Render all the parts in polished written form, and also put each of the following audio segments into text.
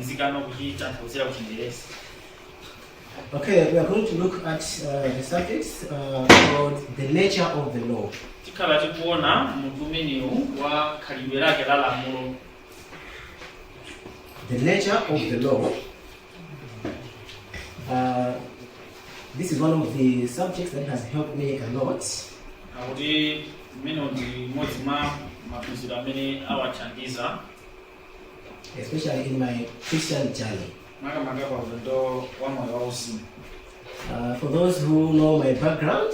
Timapanikizikano kuchitanthauzira ku Chingerezi. Okay, we are going to look at the subject called the nature of the law. Tikhala tikuona mutu umenewu wa khalidwe lake la lamulo. The nature of the law. This is one of the subjects that has helped me a lot. Akuti mmenewu ndi mmodzi mwa maphunziro amene awathandiza, especially in my Christian journey. Makamaka pa ulendo wa moyo wauzimu. For those who know my background,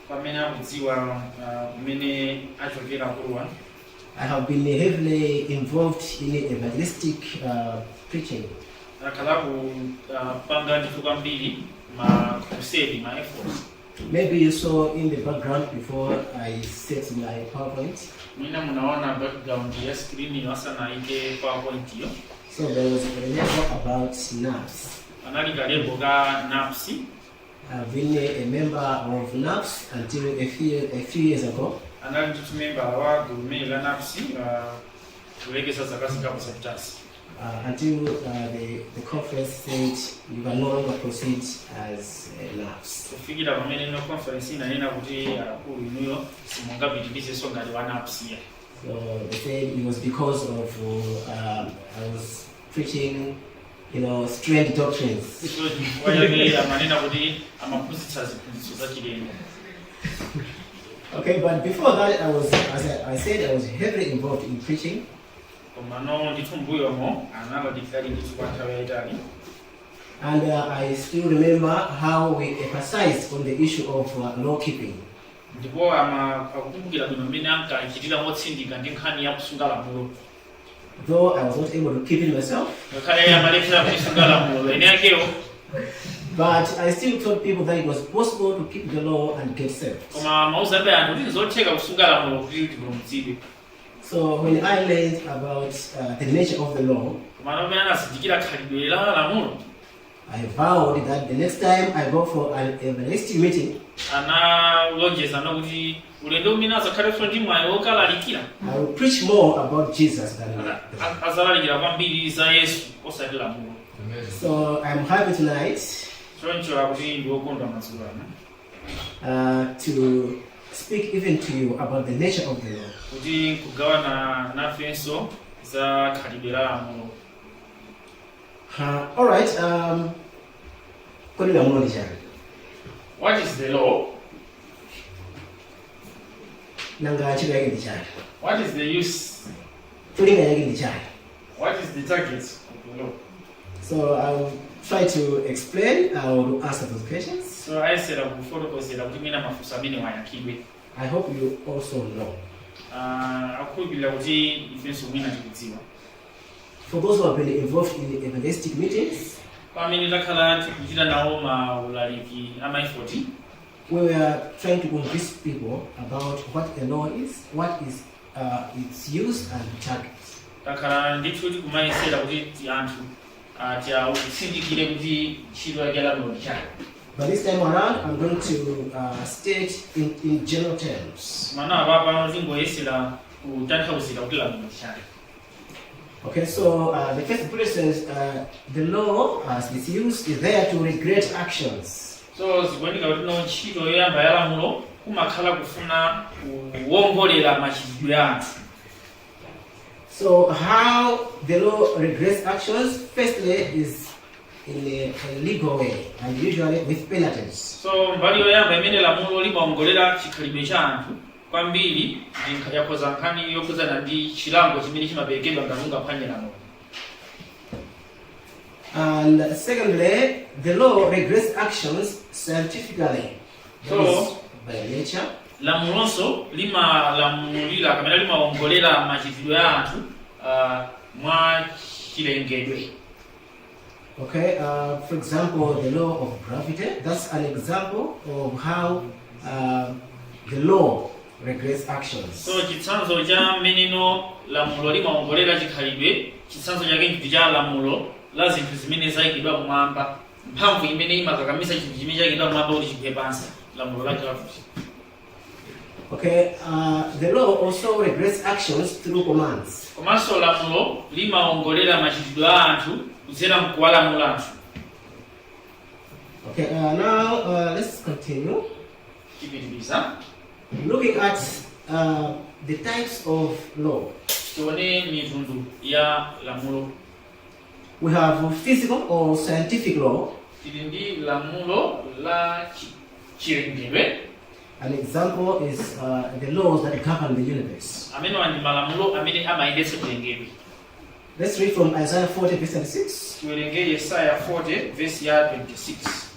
pamene akudziwa kumene achokera akuluwa, I have been heavily involved in evangelistic preaching. Akhala kupanga ndithu kwambiri ma crusade, ma efforts. Maybe you saw in the background before I set my PowerPoint. Mwina munaona background ya screen iyo asanayike PowerPoint iyo. So there was a label about NAPS. Anali ka label ka NAPS. I've been a member of NAPS until a few years ago. Anali ndithu member wa gulu limene la NAPS kulekeza zaka zingapo zapitazi. Until the conference said you can no longer proceed as NAPS. Kufikira pamene ino conference inanena kuti akulu inuyo simungapitirizenso ngati wa NAPS ya. So they said it was because of I was preaching strange doctrines. So chifukwa chake amanena kuti amaphunzitsa ziphunzitso zachilendo. Okay, but before that, I was, as I said, I was heavily involved in preaching. Komano ndithu mbuyomo analalikirali ndithu kwa nthawi yayitali. And I still remember how we emphasized on the issue of law keeping. Ndipo ama akukumbukira bwino mmene ankachitira motsindika ndi nkhani ya kusunga lamulo. Though I was not able to keep it myself, ngakhale amalephera kulisunga lamulo ene akewo, but I still told people that it was possible to keep the law and get saved. Koma amauzabe anthu kuti nzotheka kusunga lamulo kuti tipulumutsidwe. So when I learned about the nature of the law, koma pamene anazindikira khalidwe la lamulo, I vowed that the next time I go for an evangelistic meeting, analonjeza kuti ulendo umene azakhalenso ndi mwayi wokalalikira, I will preach more about Jesus than the law. Azalalikira kwambiri za Yesu osati lamulo. So I'm happy tonight Choncho akuti ndi wokondwa madzulo ano to speak even to you about the nature of the law. Kuti kugawana nafenso za khalidwe la lamulo. All right. Kodi lamulo ndi chani? What is the law? Nanga ntchito yake ndi chani? What is the use? Cholinga chake ndi chani? What is the target of the law? So I'll try to explain. I will answer those questions. So ayesera kufotokozera kuti mwina mafunso amene wayankhidwe. I hope you also know. Ah, akukhulupirira kuti ifenso mwina tikudziwa. For those who have been involved in evangelistic meetings, pamene takhala tikuchita nawo maulaliki ama effort, we were trying to convince people about what a law is, what is its use and target. Takhala ndithu tikumayesera kuti anthu tiawutsindikire kuti ntchito yake lamulo ndi chani. But this time around, I'm going to state in general terms. Mana apapa tingoyesera kutanthauzira kuti lamulo ndi chani. Okay, so the first bullet says the law, as its use, is there to regulate actions. So zikuoneka kuti no ntchito yoyamba ya lamulo kumakhala kufuna kuwongolera machitidwe a anthu. So, how the law regulates actions, firstly, is in a legal way and usually with penalties. So mbali yoyamba imene lamulo limawongolera chikhalidwe cha anthu kwambiri ndi yakhoza nkhani yokhuzana ndi chilango chimene chimaperekedwa ngati ungaphwanye lamulo. And secondly, the law regulates actions scientifically. That is by nature. Lamulonso limalamulira kapena limawongolera machitidwe a anthu mwa chilengedwe. Okay, for example, the law of gravity. That's an example of how the law regulates actions. So chitsanzo cha mmeneno lamulo limawongolera chikhalidwe, chitsanzo chake ndi cha lamulo la zinthu zimene zayikidwa kumwamba, mphamvu imene imakakamiza chinthu chimene chayikidwa kumwamba kuti chigwe pansi, lamulo la gravity. Okay, the law also regulates actions through commands. Komanso lamulo limaongolera machitidwe a anthu kudzera mkuwalamula anthu. Okay, now let's continue Tipitiriza. Looking at the types of law. Tione mitundu ya lamulo. We have physical or scientific law. Tili ndi lamulo la chilengedwe. An example is the laws that govern the universe. Amenewa ndi malamulo amene amayendetsa chilengedwe. Let's read from Isaiah 40, verse 36. Tiwerenge Yesaya 40 verse ya 26.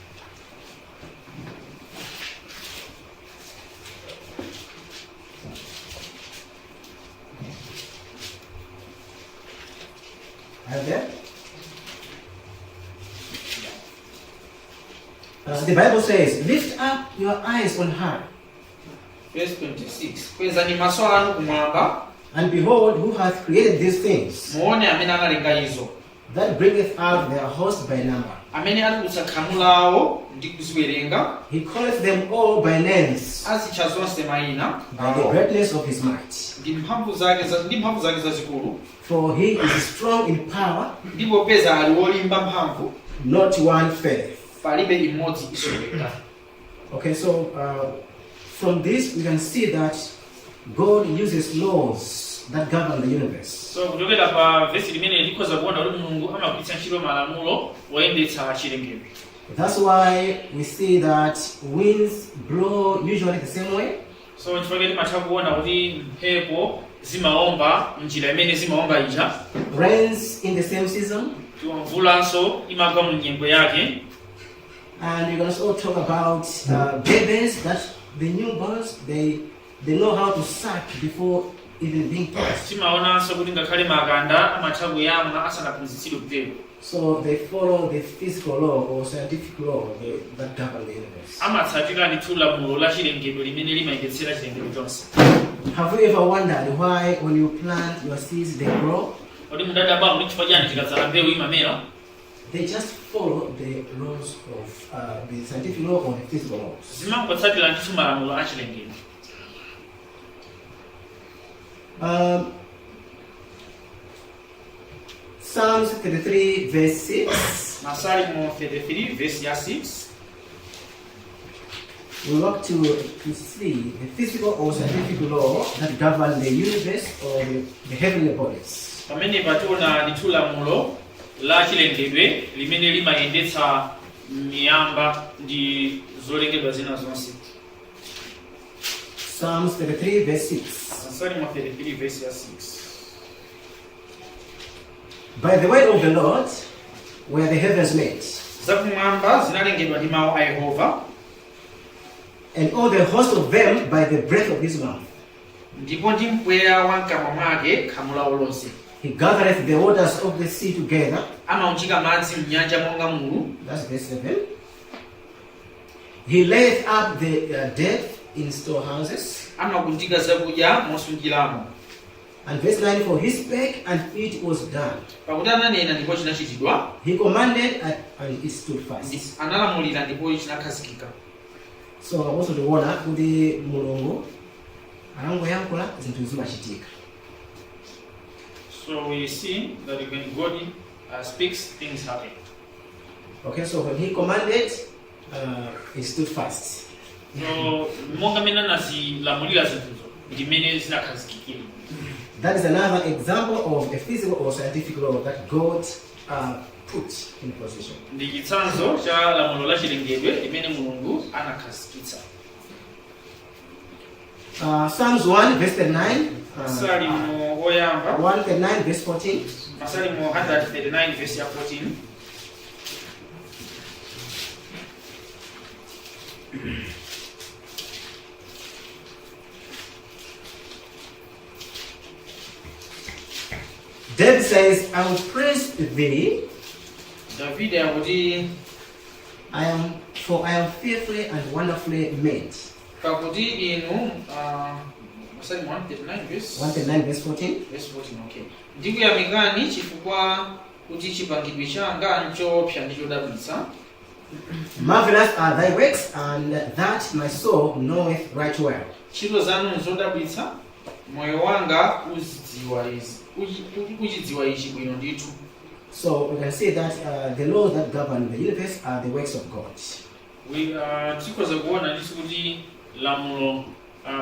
Are you there? The Bible says, "Lift up your eyes on high Verse 26: Kwezani maso anu kumwamba and behold who hath created these things, muone amene analenga izo that bringeth out their host by number." Amene atulutsa khamu lawo ndi kuziwerenga. He calleth them all by names Azitcha zonse mayina by the greatness of his might. Ndi mphamvu zake zazikulu. For he is strong in power, Ndipo peza ali wolimba mphamvu not one faileth. Palibe imodzi isoweka. Okay, so from this we can see that God uses laws that govern the universe. So kuchokera pa vesi limene tikhoza kuona kuti Mulungu amagwiritsa ntchito malamulo oyendetsa chilengedwe. That's why we see that winds blow usually the same way. So chifukwa timatha kuona kuti mphepo zimaomba mnjira imene zimaomba ija. Rains in the same season. Mvulanso imagwa mu nyengo yake. And we can also talk about babies, that the newborns, they know how to suck before even being taught. Timaonanso kuti ngakhale makanda amatha kuyamwa asanaphunzitsidwe kutero. So they follow the physical law or scientific law that govern the universe. Amatsatira ndithu lamulo la chilengedwe limene limayendetsera chilengedwe chonse. Have you ever wondered why when you plant your seeds they grow? Kodi mudadabwa kuti chifukwa chani tikadzala mbewu imamera? They just follow the laws of the scientific law or the physical laws. Zimangotsatira ndithu malamulo a chilengedwe. Psalms 33, verse 6. Masalimo 33 verse ya 6. We want to see the physical or scientific law that govern the universe or the heavenly bodies. Pamene pationa ndithu lamulo la chilengedwe limene limayendetsa miyamba ndi zolengedwa zina zonse. Psalms 33, verse 6. Masalimo 33 verse ya 6. By the word of the Lord were the heavens made, Zakumwamba zinalengedwa ndi mawu a Yehova and all the host of them by the breath of his mouth. Ndipo ndi mpweya wa mkamwa mwake khamu lawo lonse. He gathereth the waters of the sea together. Amaunjika madzi mnyanja monga mulu. That's verse 7. He layeth up the depth in storehouses. Amakundika zakudya mosungiramo. And verse 9: For he spake and it was done. Pakuti ananena ndipo chinachitidwa. He commanded and it stood fast. Analamulira ndipo chinakhazikika. So aponso tikuona kuti Mulungu akangoyankhula zinthu zimachitika. So we see that when God speaks, things happen. Okay, so when he commanded, it stood fast. So monga mmene anazilamulira zinthuzo ndimene zinakhazikikira. That is another example of a physical or scientific law that God put in position. Ndi chitsanzo cha lamulo la chilengedwe limene Mulungu anakhazikitsa. Psalms 1, verse 39. Masalimo oyamba 139, verse 14. Masalimo 139 verse ya 14. David says, "I will praise thee, Davide akuti for I am fearfully and wonderfully made." Pakuti inu Masalimo 139 verse 139, verse 14. Verse 14, okay. Ndikuyamikani chifukwa kuti chipangidwe changa nchoopsa ndi chodabwitsa. Marvelous are thy works, and that my soul knoweth right well. Ntchito zanu nzodabwitsa, moyo wanga uzidziwa izi, uchidziwa ichi bwino ndithu. So we can see that the laws that govern the universe are the works of God. Tikhoza kuona ndithu kuti lamulo,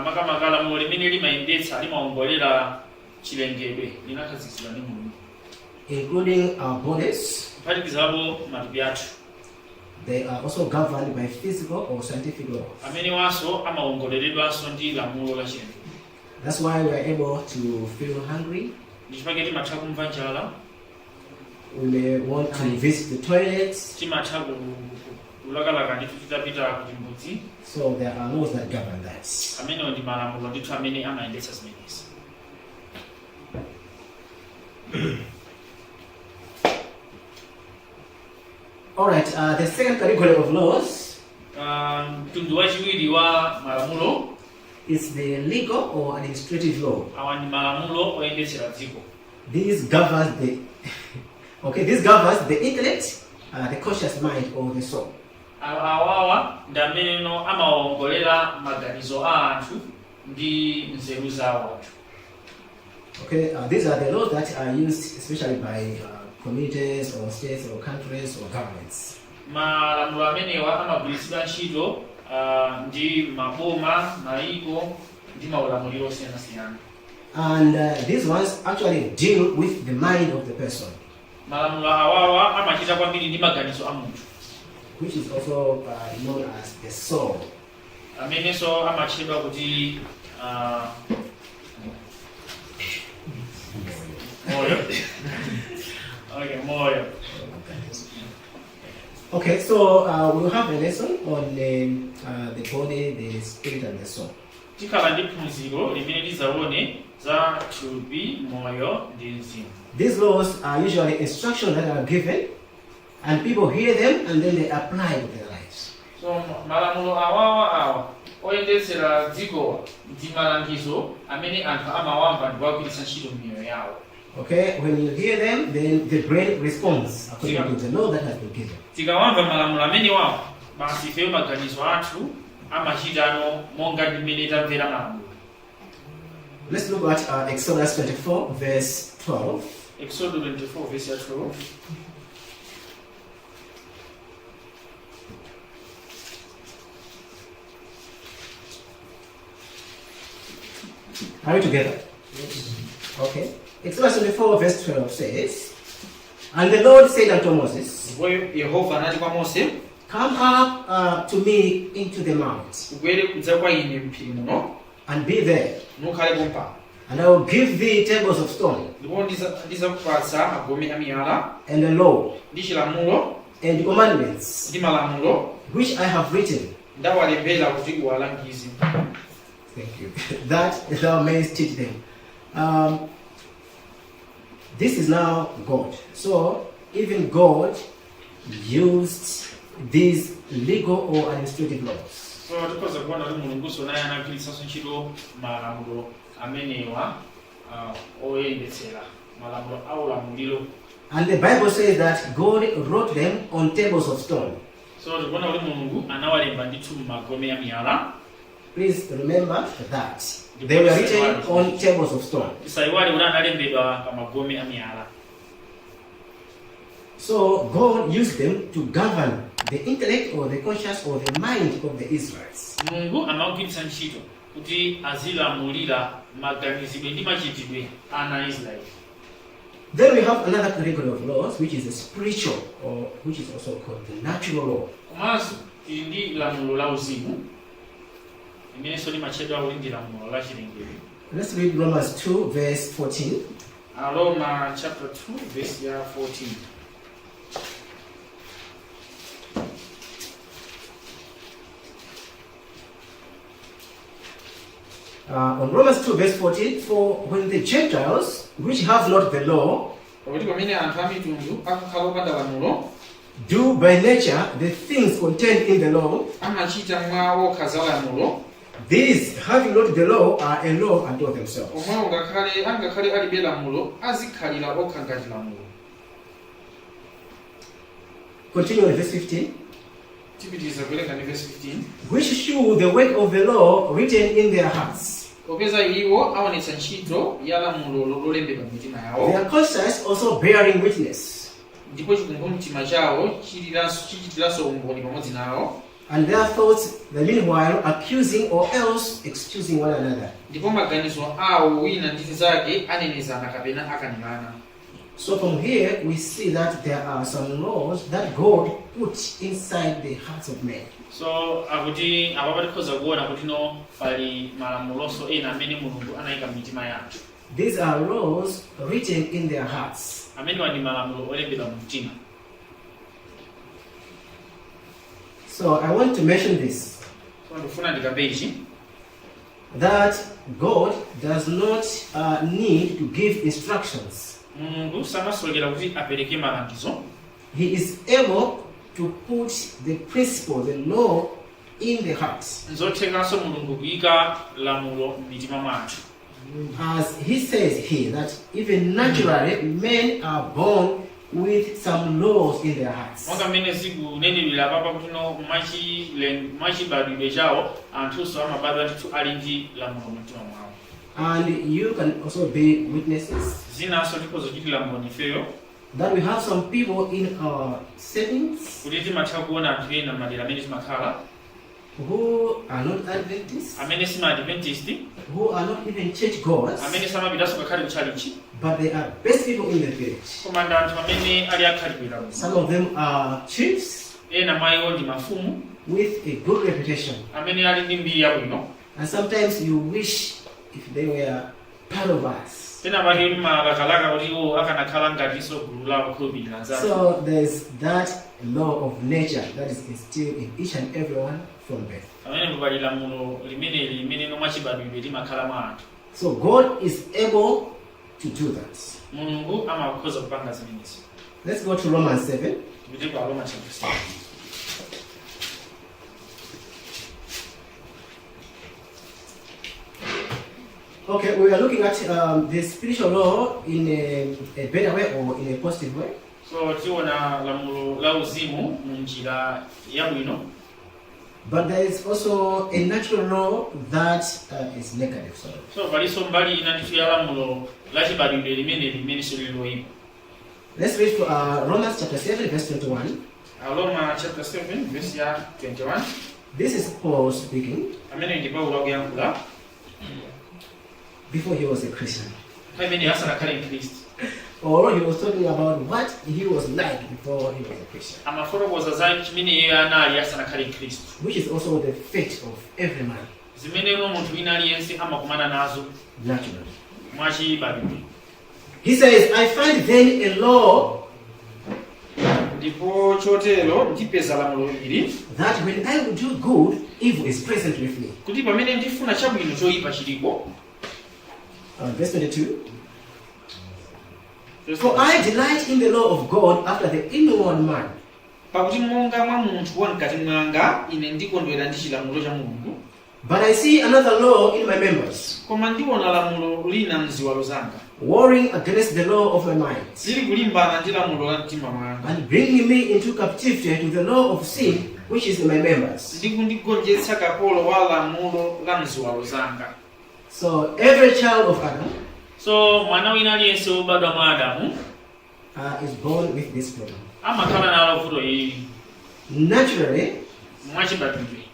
makamaka lamulo limene limayendetsa, limawongolera chilengedwe, linakhazikitsidwa ndi Mulungu, including our bodies. Kuphatikizapo matupi athu. They are also governed by physical or scientific laws. Amenewanso amawongoleredwanso ndi lamulo la chilengedwe. That's why we are able to feel hungry. Ndichifukwa timatha kumva njala. We may want to visit the toilets. Timatha kulakalaka ndithu titapita kuchimbudzi. So there are laws that govern that. Amenewo ndi malamulo ndithu amene amayendetsa zimenezi. All right, the second category of laws Mtundu wachiwiri wa malamulo is the legal or administrative law. Awa ndi malamulo oyendetsera dziko. This governs the okay. This governs the intellect, the conscious mind, or the soul. Awawa ndi ameneno amawongolera maganizo a anthu ndi nzeru zawo anthu. Okay, these are the laws that are used especially by communities or states or countries or governments. Malamulo amenewa amagwiritsidwa ntchito ndi maboma, maiko ndi maulamuliro osiyanasiyana. And these ones actually deal with the mind of the person, Malamulo awawa amachita kwambiri ndi maganizo a munthu, which is also known as the soul. Amenenso amatchedwa kuti moyo. Okay, moyo. Okay, so we'll have a lesson on the body, the spirit, and the soul. Tikhala ndi phunziro limene tizaone za thupi, moyo ndi mzimu. These laws are usually instructions that are given, and people hear them and then they apply to their lives. So malamulo awawa awa oyendetsera dzikowa ndi malangizo amene anthu amawamva ndi kuwagwiritsa ntchito m'miyoyo yawo. Okay, when you hear them, then the brain responds according to the law that has been given. Tikawamva malamulo amenewawo, basi ifeyo maganizo athu amachitano monga ndi mmene tamvera malamulo. Let's look at Exodus 24, verse 12. Exodus 24 verse ya 12. Are we together? Yes. Okay. Exodus 24, verse 12 says, "And the Lord said unto Moses, Ndipo Yehova anati kwa Mose, Come up to me into the mount, ukwere kudza kwa ine m'phiri muno, and be there, nukhale pompano, and I will give thee tables of stone, ndipo ndizakupatsa magome a miyala, and a law, ndi chilamulo, and commandments, ndi malamulo, which I have written," ndawalembera kuti uwalangize. Thank you. "That thou mayest teach them." This is now God. So even God used these legal or administrative laws. So tikhoza kuona kuti Mulunguso naye anagwiritsanso ntchito malamulo amenewa, oyendetsera malamulo aulamuliro. And the Bible says that God wrote them on tables of stone. So tikuona kuti Mulungu anawalemba ndithu m'magome a miyala. Please remember that. They were written on tables of stone. Tisayiwale kuti analembedwa pa magome a miyala. So God used them to govern the intellect or the conscience or the mind of the Israelites. Mulungu amagwiritsa ntchito kuti azilamulira maganizidwe ndi machitidwe ana Israeli. Then we have another category of laws, which is the spiritual, or which is also called the natural law. Komanso tili ndi lamulo la uzimu limenenso limatchedwa kuti ndi lamulo la chilengedwe. Let's read Romans 2, verse 14. Aroma chapter 2 verse ya 14. On Romans 2, verse 14, "For when the Gentiles, which have not the law, pakuti pamene anthu a mitundu akukhala opanda lamulo, do by nature the things contained in the law, amachita mwa okha za lamulo, these, having not the law, are a law unto themselves." Omwewo ngakhale angakhale alibe lamulo azikhalira okha ngati lamulo. Continue on verse 15. Tipitiriza kuwerenga ndi verse 15. Which shew the work of the law written in their hearts, Popeza iwo aonetsa ntchito ya lamulo lolembedwa m'mitima yawo, their conscience also bearing witness, ndipo chikumbumtima chawo chichitiranso umboni pamodzi nawo, and their thoughts the meanwhile accusing or else excusing one another. Ndipo maganizo awo wina ndi nzake anenezana kapena akanirana. So from here we see that there are some laws that God put inside the hearts of men. So akuti apapa tikhoza kuona kuti no pali malamulonso ena amene Mulungu anayika m'mitima yathu. These are laws written in their hearts. Amenewa ndi malamulo olembedwa mu mtima. So I want to mention this, So ndikufuna ndikambe ichi, that God does not need to give instructions. Mulungu samasowekera kuti apereke malangizo. He is able to put the principle, the law, in the heart. Nzothekanso Mulungu kuyika lamulo m'mitima mwathu. As he says here, that even naturally men are born with some laws in their hearts. Monga mmene zikunenedwera papa kuti no mwachibadwidwe chawo anthunso amabadwa ndithu ali ndi lamulo mumtima mwawo. And you can also be witnesses Zinanso tikhoza kuchitira mboni ifeyo that we have some people in our settings kuti timatha kuona anthu ena madera amene timakhala who are not Adventists, amene si ma-Adventist, who are not even churchgoers, amene samapitanso ngakhale kutchalichi, but they are best people in the village. Koma ndi anthu amene ali akhalidwe labwino. Some of them are chiefs Ena mwa iwo ndi mafumu with a good reputation. Amene ali ndi mbiri yabwino. And sometimes you wish if they were part of us. Pena pake malakalaka kuti iwo akanakhala ngatinso gulu la okhulupirira anzathu. So there's that law of nature that is instilled in each and everyone from birth. Pamene pali lamulo limeneli limene nomwe chibadwidwe limakhala mwa anthu. So God is able to do that. Mulungu amakhoza kupanga zimenezi. Let's go to Romans 7. Tipite ku Aroma chapter 7. Okay, we are looking at the spiritual law in a better way or in a positive way. So tiona lamulo la uzimu mu njira yabwino. But there is also a natural law that is negative. Sorry. So palinso mbali ina ndithu ya lamulo la chibadwidwe limene limenenso lili loyipa. Let's read for Romans chapter 7, verse 21. Aroma chapter 7 verse ya 21. This is Paul speaking Amene ndi Paulo akuyankhula before he was a Christian. Nthawi imene asanakhale mkhristu. Or he was talking about what he was like before he was a Christian, Amafotokoza za chimene iye anali asanakhale mkhristu, which is also the fate of every man, zimene munthu wina aliyense amakumana nazo naturally. Mwachibadwidwe. He says, "I find then a law Ndipo chotero ndipeza lamulo ili, that when I would do good, evil is present with me." Kuti pamene ndifuna chabwino choyipa chiliko. Verse 22. "For I delight in the law of God after the inward man." Pakuti monga mwa munthu wamkati mwanga ine ndikondwera ndi chilamulo cha Mulungu. "But I see another law in my members, Koma ndiona lamulo lina mziwalo zanga, warring against the law of my mind, zili kulimbana ndi lamulo la mtima mwanga, and bringing me into captivity to the law of sin which is in my members." Ndi kundigonjetsa kapolo wa lamulo la mziwalo zanga. So every child of Adam So mwana wina aliyense wobadwa mwa Adamu is born with this problem. Amakhala nalo vuto ili. Naturally, Mwachibadwidwe,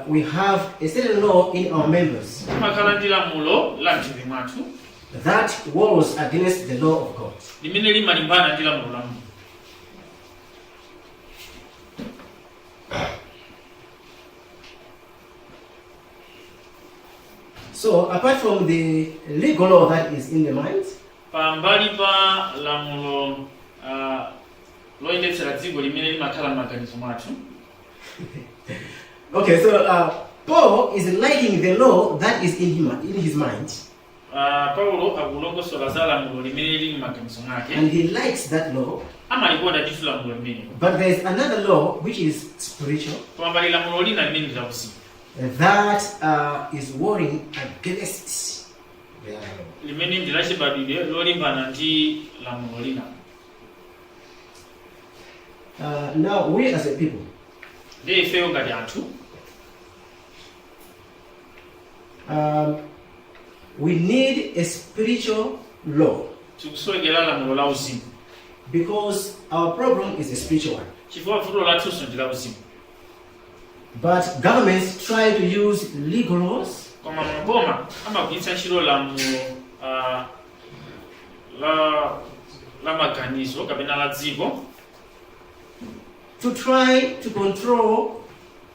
we have a certain law in our members timakhala ndi lamulo la mthupi mwathu that wars against the law of God. Limene limalimbana ndi lamulo la Mulungu. So apart from the legal law that is in the mind, pambali pa lamulo loyendetsera dziko limene limakhala m'maganizo mwathu, okay, so Paul is liking the law that is in him, in his mind, Paulo akulongosola za lamulo limene lili m'maganizo mwake, and he likes that law. Amalikonda ndithu lamulo limenelo. But there is another law which is spiritual Koma pali lamulo lina limene ndi lauzimu that is warring against the other law. Limene ndi lachibadwidwe lolimbana ndi lamulo lina. Now we as a people, Ndiye ifeyo ngati anthu, we need a spiritual law tikusowekera lamulo la uzimu because our problem is a spiritual one. Chifukwa vuto lathunso ndi la uzimu. But governments try to use legal laws Koma maboma amagwiritsa ntchito lamulo la maganizo kapena la dziko to try to control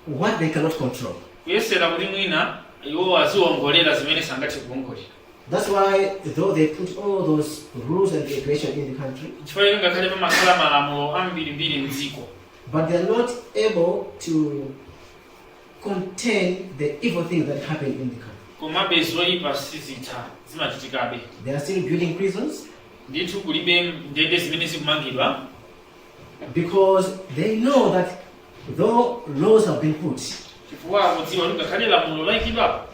what they cannot control. Kuyesera kuti mwina iwo aziwongolera zimene sangathe kuwongolera. That's why, though they put all those rules and regulations in the country, Chifukwa chake ngakhale pamakhala malamulo ambirimbiri mdziko, but they are not able to contain the evil things that happen in the country. Komabe zoyipa sizitha, zimachitikabe. They are still building prisons Ndithu kulibe ndende zimene zikumangidwa because they know that though laws have been put, chifukwa akudziwa kuti ngakhale lamulo layikidwapo,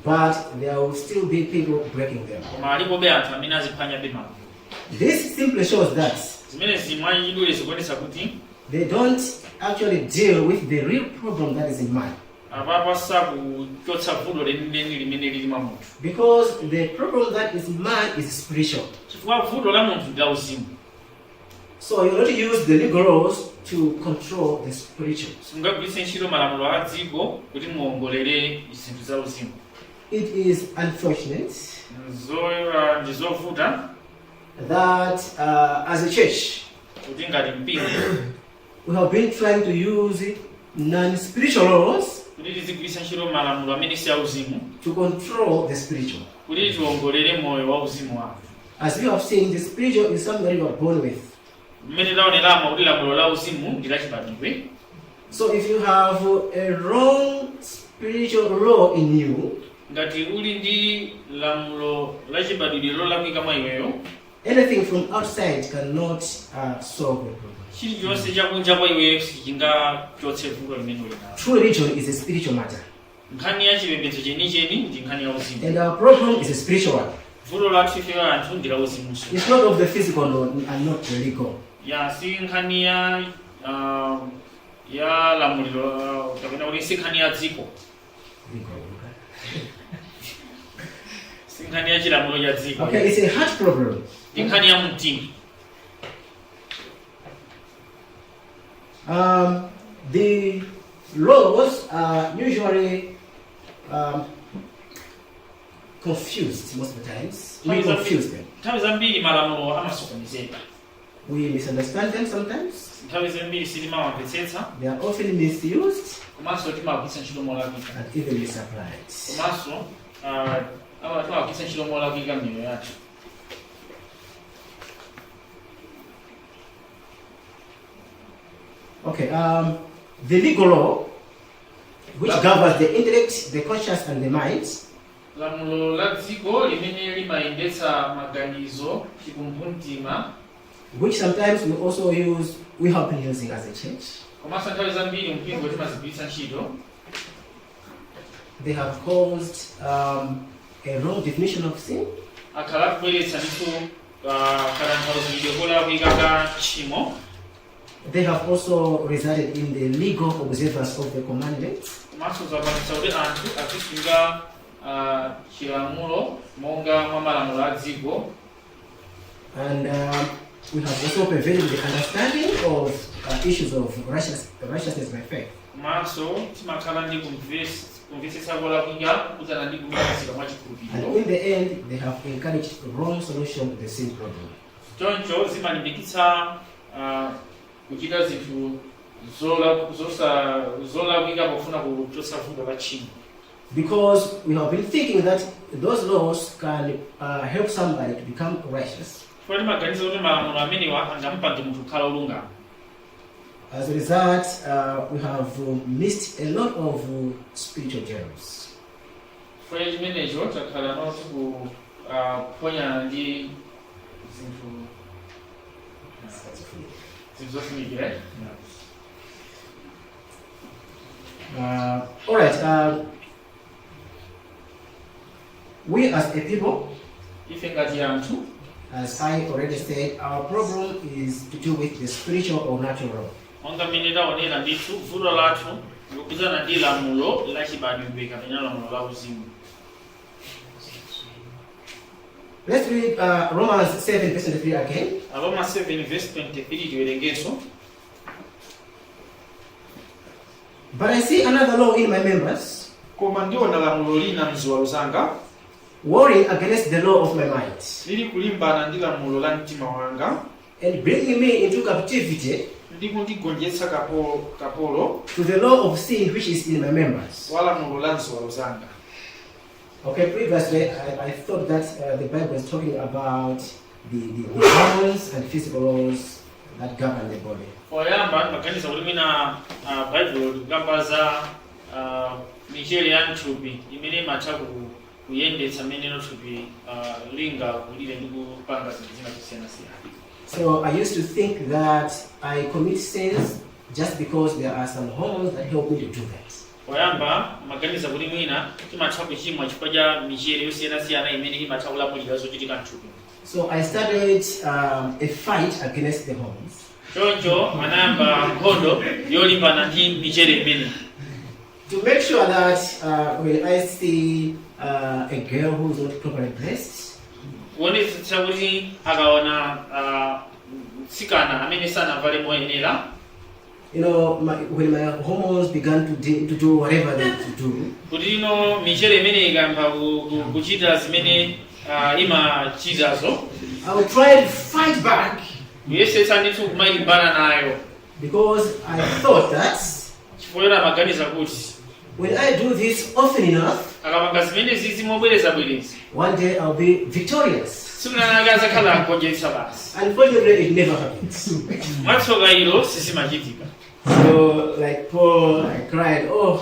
but there will still be people breaking them. Koma alipobe anthu amene aziphwanyabe malamulo. This simply shows that Zimene mwachidule zikuonetsa kuti they don't actually deal with the real problem that is in man. Apapo sakuchotsa vuto lenileni limene lili mwa munthu. Because the problem that is man is spiritual. Chifukwa vuto la munthu ndi la uzimu. So you not use the legal laws to control the spiritual. Sungagwiritse ntchito malamulo a dziko kuti muwongolere zinthu za uzimu. It is unfortunate Ndi zovuta that as a church, kuti ngati mpingo we have been trying to use non-spiritual laws kuti tizigwiritsa ntchito malamulo amene si auzimu to control the spiritual. Kuti tiwongolere moyo wa uzimu wathu. As we have seen, the spiritual is something that you are born with. Mmene taoneramo kuti lamulo la uzimu ndi lachibadwidwe. So if you have a wrong spiritual law in you, Ngati uli ndi lamulo lachibadwidwe lolakwika mwa iweyo, anything from outside cannot solve the problem. Chilichonse chakunja kwa iweyo sichingachotse vuto limene uli nalo. True religion is a spiritual matter. Nkhani ya chipembedzo chenicheni ndi nkhani ya uzimu. And our problem is a spiritual one. Vuto lathu ifeyo anthu ndi la uzimunso. It's not of the physical and not the legal. Ya, si nkhani ya lamuliro kapena kuti si nkhani ya dziko. Legal, okay. Si nkhani ya chilamulo cha dziko. Okay, it's a heart problem. Ndi nkhani ya mtima. The laws are usually confused most of the times. We confuse them. Nthawi zambiri malamulo amasokonezeka. We misunderstand them sometimes. Nthawi zambiri sitimawamvetsetsa. They are often misused Komanso timagwiritsa ntchito molakwika and even misapplied. Komanso timagwiritsa ntchito molakwika m'miyoyo yathu. Okay, the legal law, which governs the intellect, the conscience, and the mind, Lamulo la dziko limene limayendetsa maganizo, chikumbumtima, which sometimes we also use, we have been using as a church, komanso nthawi zambiri mpingo timazigwiritsa ntchito, they have caused a wrong definition of sin, akhala akubweretsa ndithu katanthauzidwe kolakwika ka tchimo. They have also resulted in the legal observance of the commandments, Komanso zapangitsa kuti anthu azisunga chilamulo monga mwa malamulo a dziko, and we have also perverted the understanding of issues of righteousness by faith. Komanso timakhala ndi kumvetsetsa kolakwika kudzana ndi kulungamitsidwa mwa chikhulupiriro. And in the end, they have encouraged wrong solution to the sin problem. Choncho zimalimbikitsa kuchita zinthu zolakwika pofuna kuchotsa vuto la tchimo. Because we have been thinking that those laws can help somebody to become righteous. Chifukwa timaganiza kuti malamulo amenewa angamupange munthu kukhala olungama. As a result, we have missed a lot of spiritual gems. Chifukwa chimenecho takhala nonse kuphonyana ndi zinthu zofunikira, eh? All right. We as a people, Ife ngati anthu, as I already said, our problem is to do with the spiritual or natural. Monga mmene taonera ndithu, vuto lathu likukhudzana ndi lamulo lachibadwidwe kapena lamulo la uzimu. Let's read Romans 7, verse 23 again. Aroma 7 verse 23 tiwerengenso. But I see another law in my members, Koma ndiona lamulo lina mziwalo zanga, warring against the law of my mind, lili kulimbana ndi lamulo la mtima wanga, and bringing me into captivity ndi kundigonjetsa kapolo, kapolo to the law of sin which is in my members. Wa lamulo la mziwalo zanga. Okay, previously I thought that the Bible is talking about the hormones and physical laws that govern the body. Poyamba ndimaganiza kuti mwina Baibulo likukamba za michere ya mthupi imene imatha kuyendetsa mmene thupi lingakulire ndi kupanga zinthu zina zosiyanasiyana. So I used to think that I commit sins just because there are some hormones that help me to do that. Poyamba maganiza kuti mwina timatha kuchimwa chifukwa cha michere yosiyanasiyana imene imatha kulamulira zochitika mthupi. So I started a fight against the hormones. Choncho anayamba nkhondo yolimbana ndi michere imene to make sure that when I see a girl who's not properly dressed, kuonetsetsa kuti akaona mtsikana amene sanavale moyenera, when my hormones began to do whatever they to do, kuti ino michere imene ikayamba kuchita zimene imachitazo, I would try to fight back kuyesetsa ndithu kumayilimbana nayo, because I thought that chifukwa choti amaganiza kuti when I do this often enough, akapanga zimene zizi mobwerezabwereza, one day I'll be victorious. Tsiku lina azakhala agonjetsa basi. Unfortunately, it never happens. Mwatsoka ilo sizimachitika. So, like Paul, I cried, "Oh,"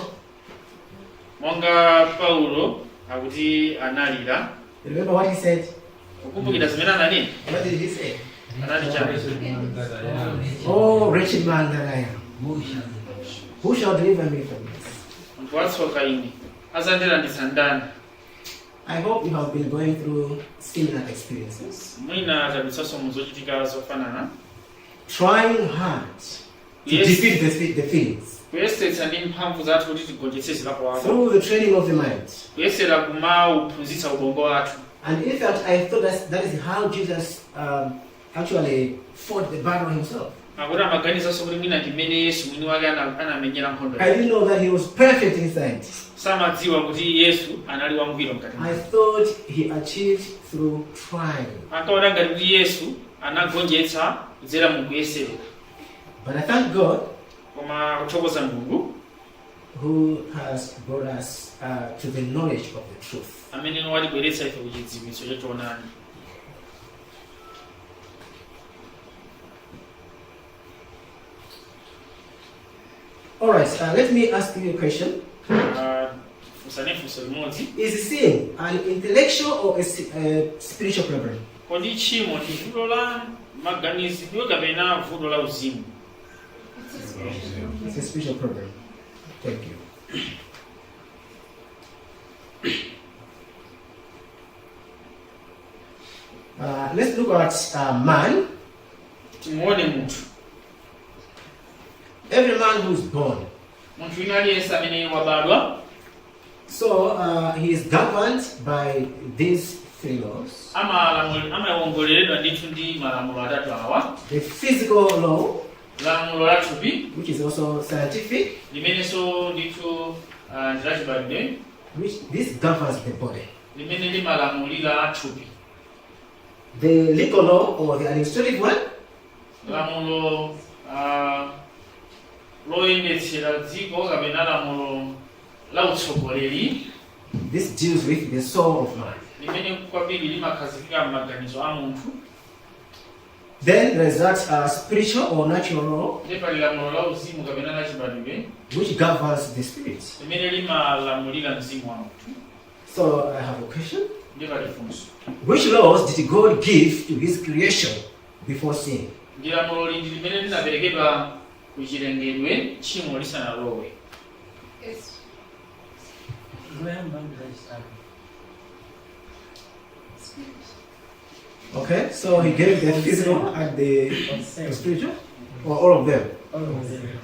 Monga Paulo akuti analira. Remember what he said? Ukumbukira zimene ananena? What did he say? Anati chani? "Oh, wretched man that I am, who shall deliver me from this?" Munthu watsoka ine, azandilanditsa ndani? I hope you have been going through similar experiences, Mwina tadutsanso mu zochitika zofanana, trying hard to defeat the feelings kuyesetsa ndi mphamvu zathu kuti tigonjetse zilakolako through the training of the mind. Kuyesera kumauphunzitsa ubongo wathu. And in fact, I thought that is how Jesus actually fought the battle himself. Akuti amaganizanso kuti mwina ndi mmene Yesu mwini wake anamenyera nkhondo. I didn't know that he was perfect inside. Samadziwa kuti Yesu anali wangwiro mkati I mwake. thought he achieved through trying. Ankaona ngati kuti Yesu anagonjetsa kudzera mu kuyeserera. But I thank God Koma kuthokoza Mulungu who has brought us to the knowledge of the truth. Amene watibweretsa ife ku chidziwitso cha choonadi. All right, let me ask you a question. Funsane funso limodzi. Is sin an intellectual or a spiritual problem? Kodi tchimo ndi vuto la maganizidwe kapena vuto la uzimu? It's a spiritual problem. Thank you. Let's look at man. Timuone munthu. Every man who is born. Munthu wina aliyense amene wabadwa. So he is governed by these three laws. Amawongoleredwa ndithu ndi malamulo atatu awa. The physical law, Lamulo la thupi, which is also scientific, limenenso ndithu ndi lachibadwidwe, which this governs the body. Limene limalamulira thupi. The legal law or the administrative one, Lamulo loyendetsera dziko kapena lamulo la utsogoleri, this deals with the soul of man. Limene kwambiri limakhazikika m'maganizo a munthu. Then there is that spiritual or natural law, Ndi pali lamulo la uzimu kapena la chibadwidwe, which governs the spirit. Limene limalamulira mzimu wa munthu. So I have a question. Ndi pali funso. Which laws did God give to his creation before sin? Ndi lamulo liti limene linaperekedwa ku chilengedwe tchimo lisanalowe? It's Loyamba ndi lachisanu. Spirit. Okay, so he gave the physical and the spiritual, or all of them? All of them.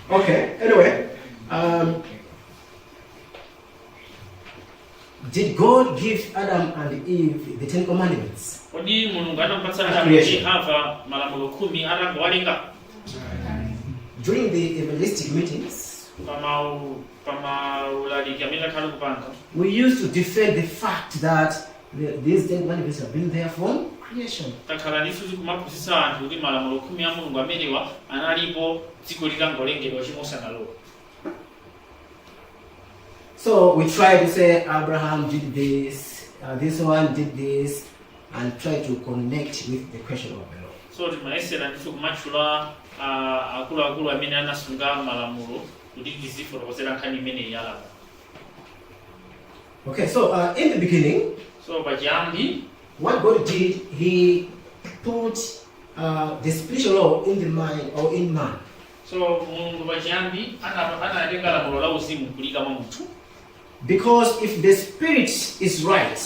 Okay, anyway, did God give Adam and Eve the Ten Commandments? Kodi Mulungu anampatsa Adamu ndi Creation. Hava malamulo 10 atangowalenga? During the evangelistic meetings, Pamaulaliki amene akhala kupanga, we used to defend the fact that these Ten Commandments have been there from creation. Takhala ndithu tikumaphunzitsa anthu kuti malamulo 10 a Mulungu amenewa analipo dziko litangolengedwa, chimo lisanalowe. So we try to say Abraham did this, this one did this, and try to connect with the question of the law. So timayesera ndithu kumatchula akuluakulu amene anasunga malamulo kuti tizifotokozera nkhani imeneyi ya lamulo. Okay, so in the beginning, So pachiyambi, what God did, He put the spiritual law in the mind or in man. So Mulungu pachiyambi anatenga lamulo la uzimu kulika mwa munthu. Because if the spirit is right,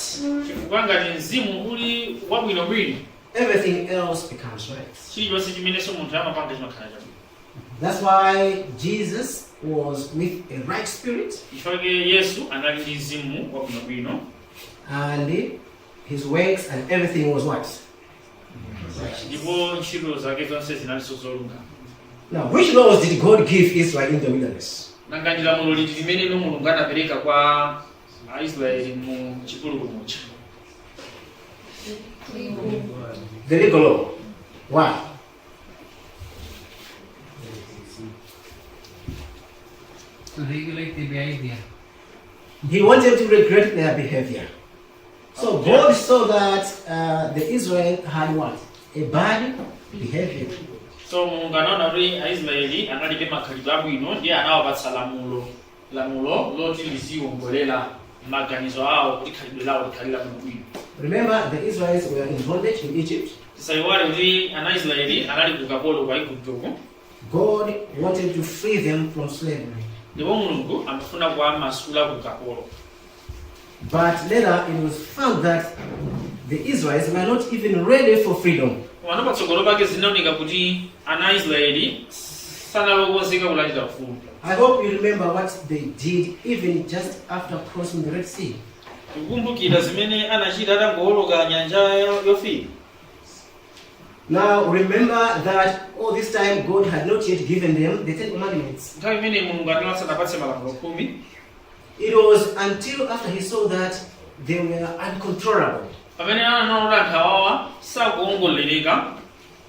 Chifukwa ngati mzimu uli wabwinobwino, everything else becomes right. Chilichonse chimenenso munthu amapanga chimakhala chabwino. That's why Jesus was with a right spirit Chifukwa Yesu anali ndi mzimu wabwinobwino, and his works and everything was what? Righteous. Ndipo ntchito zake zonse zinalinso zolungama. Now, which laws did God give Israel in the wilderness? Nanga ndi lamulo liti limene Mulungu anapereka kwa Aisraeli mu chipululu muja? The legal law. Why? To regulate the behavior. He wanted to regulate their behavior. So God saw that the Israel had what? A bad behavior. So Mulungu anaona kuti Aisraeli analibe makhalidwe abwino, ndiye anawapatsa lamulo loti liziwongolera maganizo awo kuti khalidwe lawo likhale labwinobwino. Remember, the Israelites were in bondage in Egypt. Tisayiwale kuti ana Israeli anali ku ukapolo kwa Iguptoko. God wanted to free them from slavery. Ndipo Mulungu amafuna kuwamasula ku ukapolo. But later it was found that the Israelites were not even ready for freedom. Komano patsogolo pake zinaoneka kuti ana Israeli sanalokonzeka kulandira ufulu. I hope you remember what they did even just after crossing the Red Sea. Tikukumbukira zimene anachita atangowoloka nyanja Yofiira. Now remember that all this time God had not yet given them the Ten Commandments. Nthawi imene Mulungu anali asanapatse malamulo 10. It was until after he saw that they were uncontrollable. Pamene anaona kuti anthu awawa sakuwongolereka,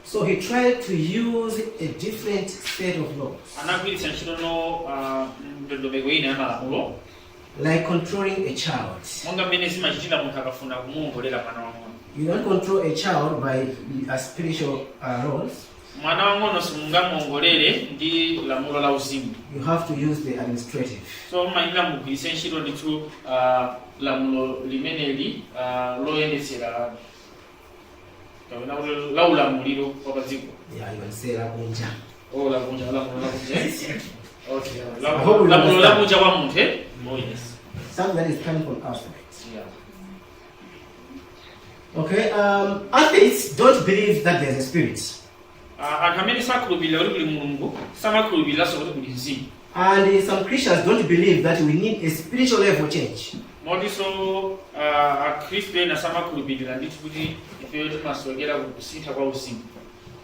So he tried to use a different set of laws, anagwiritsa ntchito no ndondomeko ina ya malamulo, like controlling a child. Monga mmene zimachitira munthu akafuna kumuwongolera mwana wang'ono. You don't control a child by a spiritual laws. Mwana wang'ono simungamuwongolere ndi lamulo la uzimu. You have to use the administrative. So mumayenera mugwiritse ntchito ndithu lamulo limeneli loyendetsera kapena kuti la ulamuliro wa pa dziko. Yeah, you can say lakunja. Oh, lakunja, lamulo lakunja. Okay. I hope you Lamulo understand. lakunja kwa munthu, eh? Oh yes. Something that is coming from outside. Yeah. Okay, atheists don't believe that there's a spirit. Anthu amene sakhulupirira kuti kuli Mulungu samakhulupiriranso kuti kuli mzimu. And some Christians don't believe that we need a spiritual level change. Motinso akhristu ena samakhulupirira ndithu kuti ifeyo timasowekera kusintha kwa uzimu.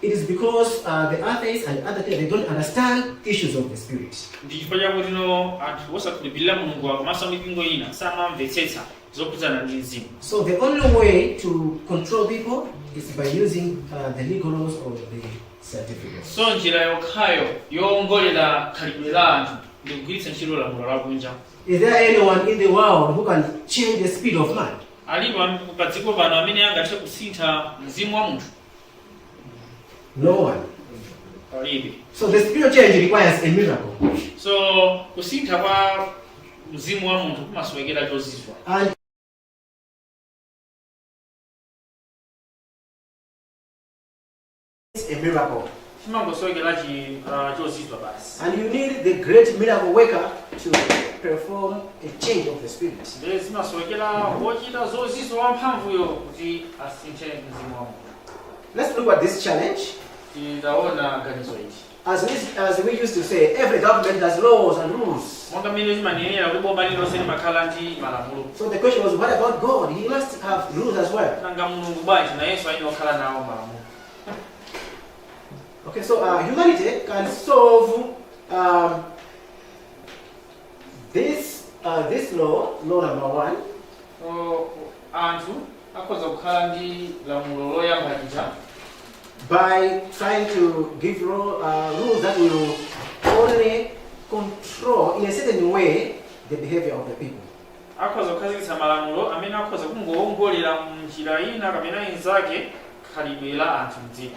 It is because the atheists and other they don't understand issues of the spirit. Ndi chifukwa chakuti no anthu osakhulupirira Mulungu komanso mipingo ina samamvetsetsa zokhudzana ndi mzimu. So the only way to control people is by using the legal laws or the scientific laws. So njira yokhayo yowongolera khalidwe la anthu ndi kugwiritsa ntchito lamulo lakunja. Is there anyone in the world who can change the speed of man? Alipo pa dziko pano amene angathe kusintha mzimu wa munthu? No one. Palibe. So the spiritual change requires a miracle. So kusintha kwa mzimu wa munthu kumasowekera chozizwa. And it's a miracle. Chimangosowekera chozizwa basi. And you need the great miracle worker to perform a change of the spirit. Ndiye zimasowekera wochita zozizwa wamphamvuyo kuti asinthe mzimu wa munthu. Let's look at this challenge. Titaona ganizo ili. As we used to say, every government has laws and rules. Monga mmene timanenera kuti boma lililonse limakhala ndi malamulo. So the question was, what about God? He must have rules as well. Nanga Mulungu bwanji? Nayenso ayenera kukhala nawo malamulo. Okay, so humanity can solve this law, law number one, So, anthu akhoza kukhala ndi lamulo loyamba lija by trying to give rules that will only control in a certain way the behavior of the people. Akhoza kukhazikitsa malamulo amene akhoza kungowongolera mnjira ina kapena inzake khalidwe la anthu mdziko.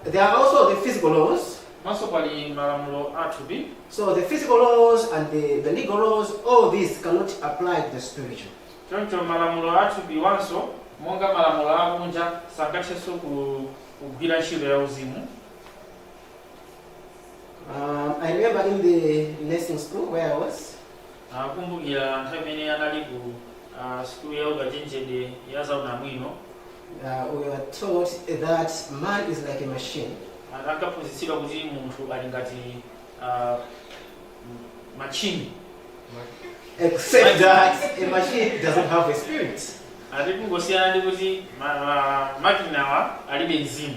There are also the physical laws. Komanso pali malamulo athupi. So the physical laws and the legal laws, all these cannot apply to the spiritual. Choncho malamulo athupi wanso monga malamulo akunja sangathenso kugwira ntchito ya uzimu. I remember in the nursing school where I was, Akumbukira nthawi imene anali ku sukulu ya ukachenjede ya zaunamwino, we were taught that man is like a machine. Ankaphunzitsidwa kuti munthu ali ngati machini. Except that a machine doesn't have a spirit. Ati kungosiyana ndi kuti makinawa alibe mzimu.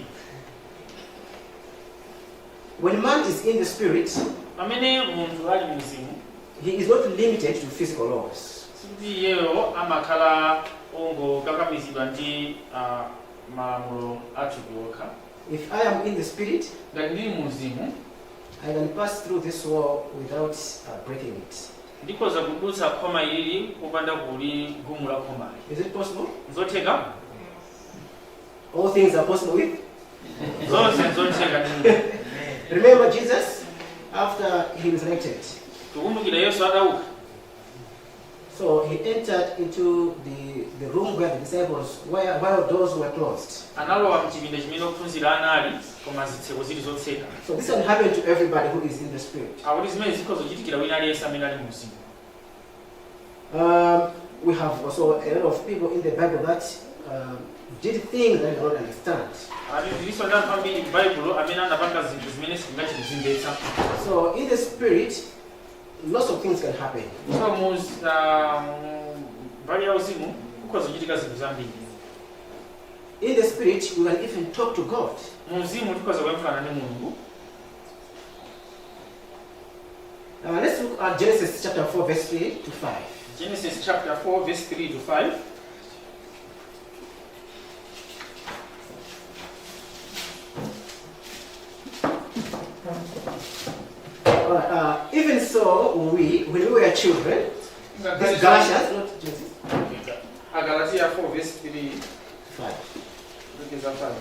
When man is in the spirit, Pamene munthu ali mzimu, he is not limited to physical laws. Sikuti iyeyo amakhala ongokakamizidwa ndi malamulo athupi okha. If I am in the spirit, Ngati ndili muzimu, I can pass through this wall without breaking it. Ndikhoza kudutsa khoma ilili popanda kuligumula khomali. Is it possible? Nzotheka? All things are possible with. Zonse nzotheka ndi Mulungu. Remember Jesus after he resurrected. Tikumbukira Yesu atauka. So he entered into the room where the disciples were while doors were closed. Analowa mchipinda chimene ophunzira anali koma zitseko zili zotseka. So this can happen to everybody who is in the spirit. Akuti zimene zikhoza kuchitikira wina aliyense amene ali muzimu. We have also a lot of people in the Bible that did things that we don't understand. Ati tilinso ndi anthu ambiri m'Baibulo amene anapanga zinthu zimene sitingathe kuzimvetsa. So in the spirit, lots of things can happen. So mu mbali ya uzimu kukhoza kuchitika zinthu zambiri. In the spirit, we can even talk to God. Mu uzimu tikhoza kuyankhulana ndi Mulungu. Let's look at Genesis chapter 4, verse 3 to 5. Genesis chapter 4 verse 3 to 5. All right, even so, we, when we were children, this Galatians, not Genesis, Agalatiya 4 verse 3 5. Kulekeza 5.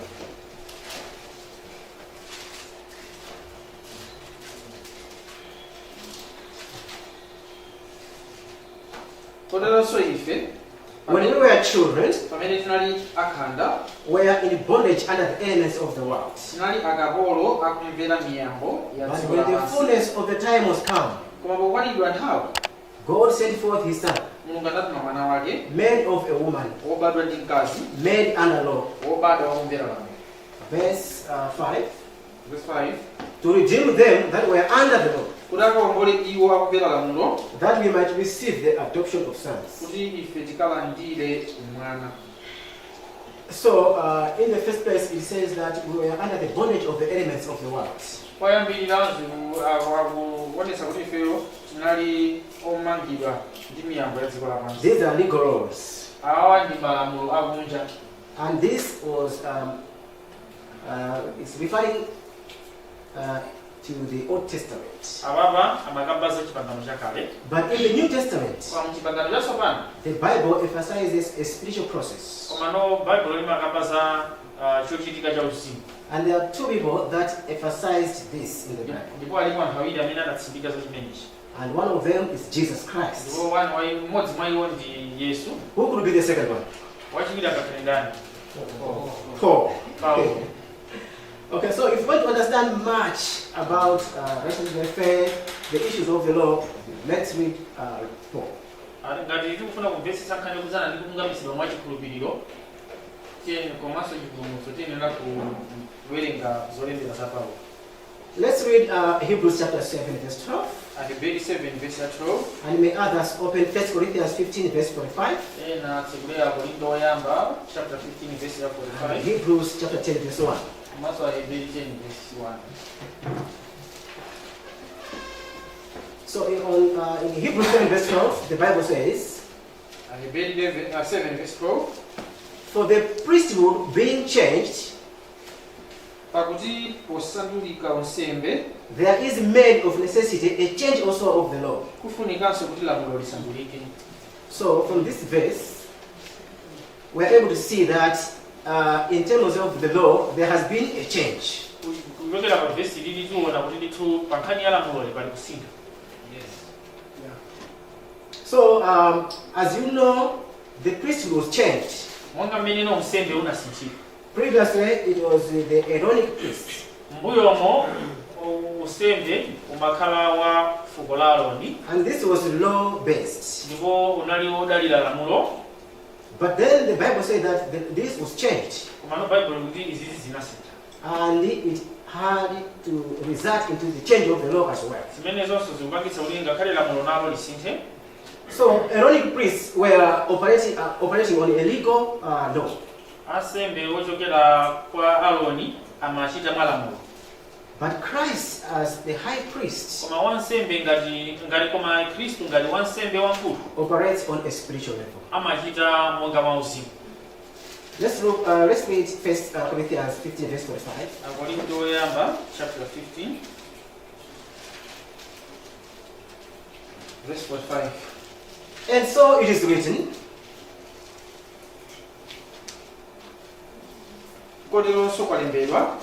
Koteronso ife, When we were children, pamene tinali akhanda, we were in bondage under the elements of the world. Tinali akapolo akumvera miyambo ya But dziko when the lapansi. Fullness of the time was come, Koma pokwanidwa nthawi, God sent forth his Son, Mulungu anatuma mwana wake, made of a woman, wobadwa ndi mkazi, made under law. Wobadwa wakumvera lamulo. Verse 5. Verse 5. To redeem them that were under the law, Kuti akawombole iwo akumvera lamulo, that we might receive the adoption of sons. Kuti ife tikalandire umwana. So, in the first place, it says that we were under the bondage of the elements of the world. Poyambirira akuonetsa kuti ifeyo tinali omangidwa ndi miyambo ya dziko lapansi. These are legal laws. Awa ndi malamulo akunja. And this was, it's referring to the Old Testament. Apapa amakamba za Chipangano Chakale. But in the New Testament, Koma mchipangano chatsopano, the Bible emphasizes a spiritual process. Komano Baibulo limakamba za chochitika cha uzimu. And there are two people that emphasized this in the Bible. Ndipo alipo anthu awiri amene anatsindika za chimenechi. And one of them is Jesus Christ. Ndipo mmodzi mwa iwo ndi Yesu. Who could be the second one? Wachiwiri angakhale ndani? Paul. Paulo. Okay, so if you want to understand much about righteousness by faith, the issues of the law, let's read Paul. Ati ngati tikufuna kumvetsetsa nkhani yokhudzana ndi kulungamitsidwa mwa chikhulupiriro tiyeni komanso chipulumutso, tiyenera kuwerenga zolembera za Paulo. Let's read Hebrews chapter 7, verse 12, Aheberi 7 verse ya 12. And may others open 1 Corinthians 15, verse 45, Ena tsekulera Korinto woyamba chapter 15 verse ya and 45, Hebrews chapter 10, verse 1. Komanso Aheberi 10 verse 1. So in Hebrews 7, verse 12, the Bible says, Aheberi 11, 7 verse 12. "For the priesthood being changed, Pakuti posandulika unsembe, there is made of necessity a change also of the law." Kufunikanso kuti lamulo lisandulike. So from this verse, we are able to see that in terms of the law, there has been a change. Kuchokera pa vesi lili tiona kuti ndithu pa nkhani ya lamuloli pali kusintha. Yes. So as you know, the priesthood was changed. Monga mmene unsembe unasinthika. Previously, it was the Aaronic priest. Mbuyomo unsembe umakhala wa fuko la Aroni. And this was law based. Ndipo unali wodalira lamulo. But then the Bible said that this was changed. Komano Baibulo kuti izizi zinasintha. And it had to result into the change of the law as well. Zimene zonso zikupangitsa kuti ngakhale lamulo nalo lisinthe. So Aaronic priests were operating on a legal law. Ansembe ochokera kwa Aroni amachita mwa lamulo. But Christ, as the high priest, Koma wansembe ngati ngati koma Khristu ngati wansembe wamkulu operates on a spiritual level. Amachita monga mwa uzimu. Let's read First Corinthians 15, verse 45. Akorinto oyamba chapter 15 verse 45. "And so it is written, Koteronso kwalembedwa,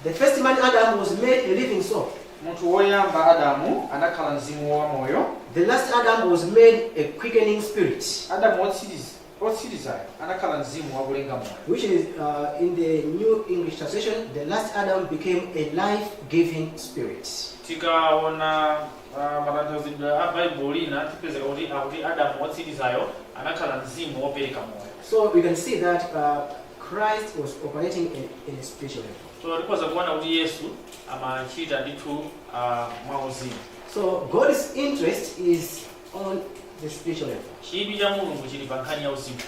the first man Adam was made a living soul. Munthu woyamba Adamu anakhala mzimu wamoyo. The last Adam was made a quickening spirit," Adamu otsirizayo anakhala mzimu wakulenga moyo. Which is in the New English Translation, "The last Adam became a life-giving spirit." Tikaona matanthauzidwe a Baibulo lina tipezeka kuti akuti Adamu wotsirizayo anakhala mzimu wopereka moyo. So we can see that Christ was operating in a spiritual level. So tikhoza kuona kuti Yesu amachita ndithu mwa uzimu. So God's interest is on the spiritual level. Chidwi cha Mulungu chili pa nkhani ya uzimu.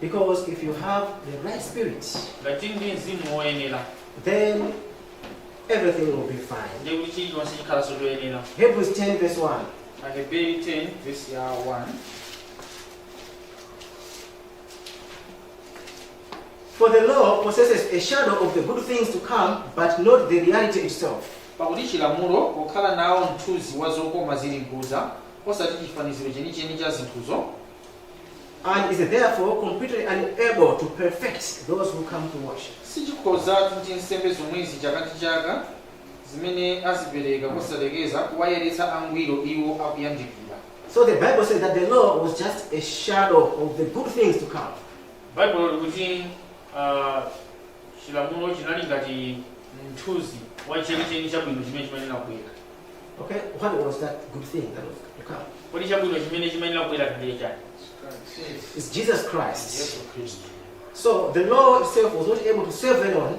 Because if you have the right spirit, Ngati ndi mzimu woyenera, then everything will be fine. Ndiye kuti chilichonse chikhalanso choyenera. Hebrews 10, verse 1. Aheberi 10 verse ya 1. "For the law possesses a shadow of the good things to come, but not the reality itself." Pakuti chilamulo pokhala nawo mthunzi wa zokoma zili nkudza, osati chifaniziro chenicheni cha zinthuzo, "And is therefore completely unable to perfect those who come to worship." Sichikhozatu ndi nsembe zomwezi chaka ndi chaka zimene azipereka kosalekeza kuwayeretsa angwiro iwo akuyandikira. So the Bible says that the law was just a shadow of the good things to come. Baibulo likuti chilamulo chinali ngati mthunzi wa chenicheni chabwino chimene chimayenera kubwera. Okay, what was that good thing that was to come? Kodi chabwino chimene chimayenera kubwera ndiye chani? It's Jesus Christ. Yesu Khristu. So the law itself was not able to save anyone.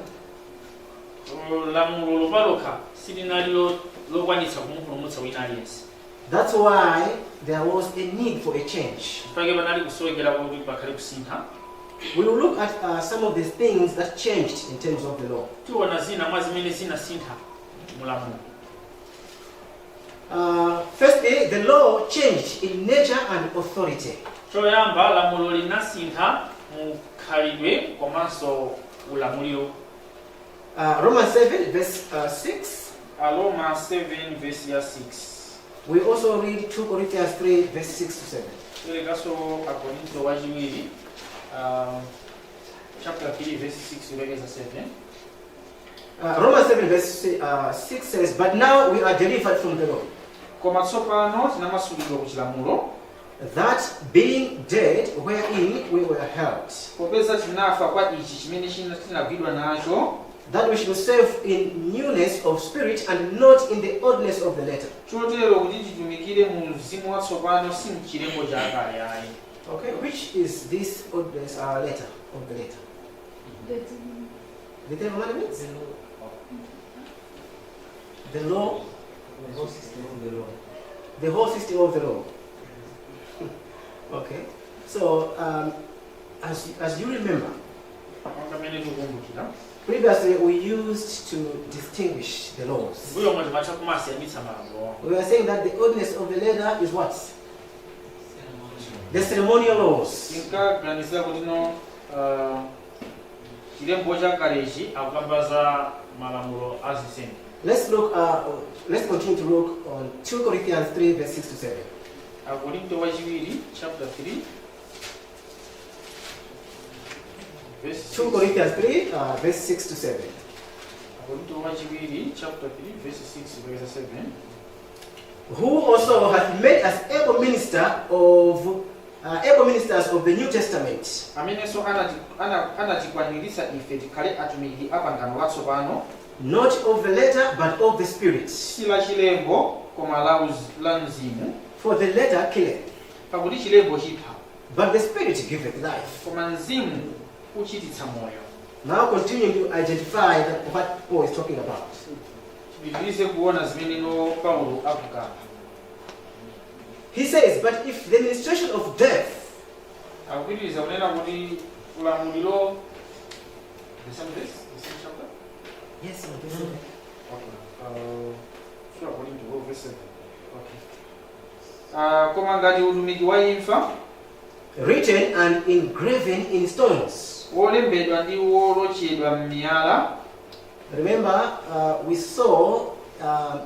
Lamulo lopalokha silinali lokwanitsa kumupulumutsa wina aliyense. That's why there was a need for a change. Pake panali kusowekera kuti pakhale kusintha. We will look at some of the things that changed in terms of the law. Tiona zina mwa zimene zinasintha mulamulo. Firstly, the law changed in nature and authority. Choyamba, lamulo linasintha mu khalidwe komanso ulamuliro. Romans 7, verse 6. Aroma 7 verse ya 6. We also read 2 Corinthians 3, verse 6 to 7. Tiwerenganso Akorinto wachiwiri chapter 3 verse 6 kulekeza 7. Romans 7, verse 6 says, "But now we are delivered from the law, Koma tsopano tinamasulidwa ku chilamulo, that being dead wherein we were held, popeza tinafa kwa ichi chimene tinagwidwa nacho, That we should serve in newness of spirit and not in the oldness of the letter. Chotero kuti titumikire mu mzimu watsopano, si mchilembo chakale ayi. Okay, which is this oldness letter of the letter? The Ten Commandments? The law, The whole system of the law. The whole system of the law. Okay, so as you remember, Monga mmene tikukumbukira, previously we used to distinguish the laws. Mbuyo omwe timatha kumasiyanitsa malamulo. We were saying that the oldness of the letter is what? The ceremonial laws. Tinkaganizira kuti no chilembo chakalechi akukamba za malamulo a zinsembe. Let's look. Let's continue to look on 2 Corinthians 3, verse 6 to 7. Akorinto wachiwiri chapter 3 verse 2 6. Corinthians 3, verse 6 to 7. Akorinto wachiwiri chapter 3 verse 6 verse 7. Who also hath made us able ministers of the New Testament, amenenso anatikwaniritsa ife tikhale atumiki a pangano latsopano, not of the letter but of the Spirit. Si la chilembo koma la mzimu. For the letter killeth, pakuti chilembo chipha, but the Spirit giveth life. Koma mzimu uchititsa moyo. Now continuing to identify that what Paul is talking about. Tipitirize kuona zimene no Paulo akukamba. He says, "But if the ministration of death," akupitiriza kunena kuti ulamuliro, the same verse, the same chapter? Yes, verse 7. Okay. Sure, according to verse 7. Okay. Koma ngati utumiki wa imfa, written and engraven in stones. Wolembedwa ndi wolochedwa m'miyala. Remember, we saw a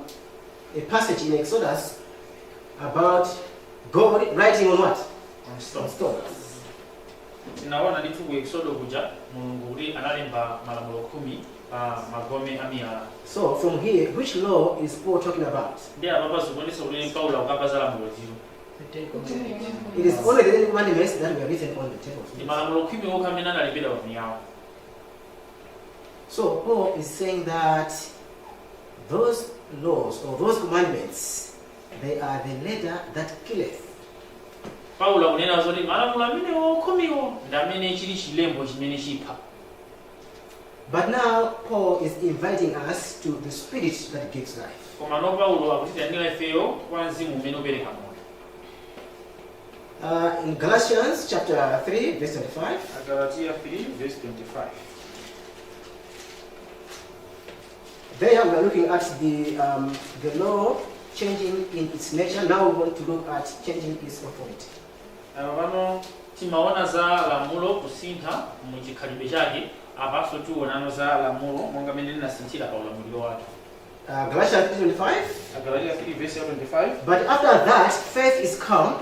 passage in Exodus about God writing on what? On On stones. Stones. Tinaona ndithu ku Exodo kuja Mulungu kuti analemba malamulo 10 pa magome a miyala. So from here, which law is Paul talking about? Ndi apapa zikuonetsa kuti Paulo akukamba za lamulo ziro. The Ten Commandments. It is only the Ten Commandments that were written on the tables. Ndi malamulo 10 okha amene analembedwa pa miyala. So Paul is saying that those laws or those commandments, they are the letter that killeth. Paulo akunena zoti malamulo amenewo 10wo ndi amene chili chilembo chimene chipha. But now Paul is inviting us to the Spirit that gives life. Koma no Paulo akutitanira ifeyo kwa mzimu umene upereka moyo. In Galatians chapter 3, verse 25, Agalatiya 3 verse 25. There we are looking at the law changing in its nature. Now we want to look at changing its authority. Apa pano timaona za lamulo kusintha mu chikhalidwe chake, apanso tionano za lamulo monga mmene linasinthira pa ulamuliro wake. Galatians 3:25. Agalatiya 3 verse 25. But after that faith is come,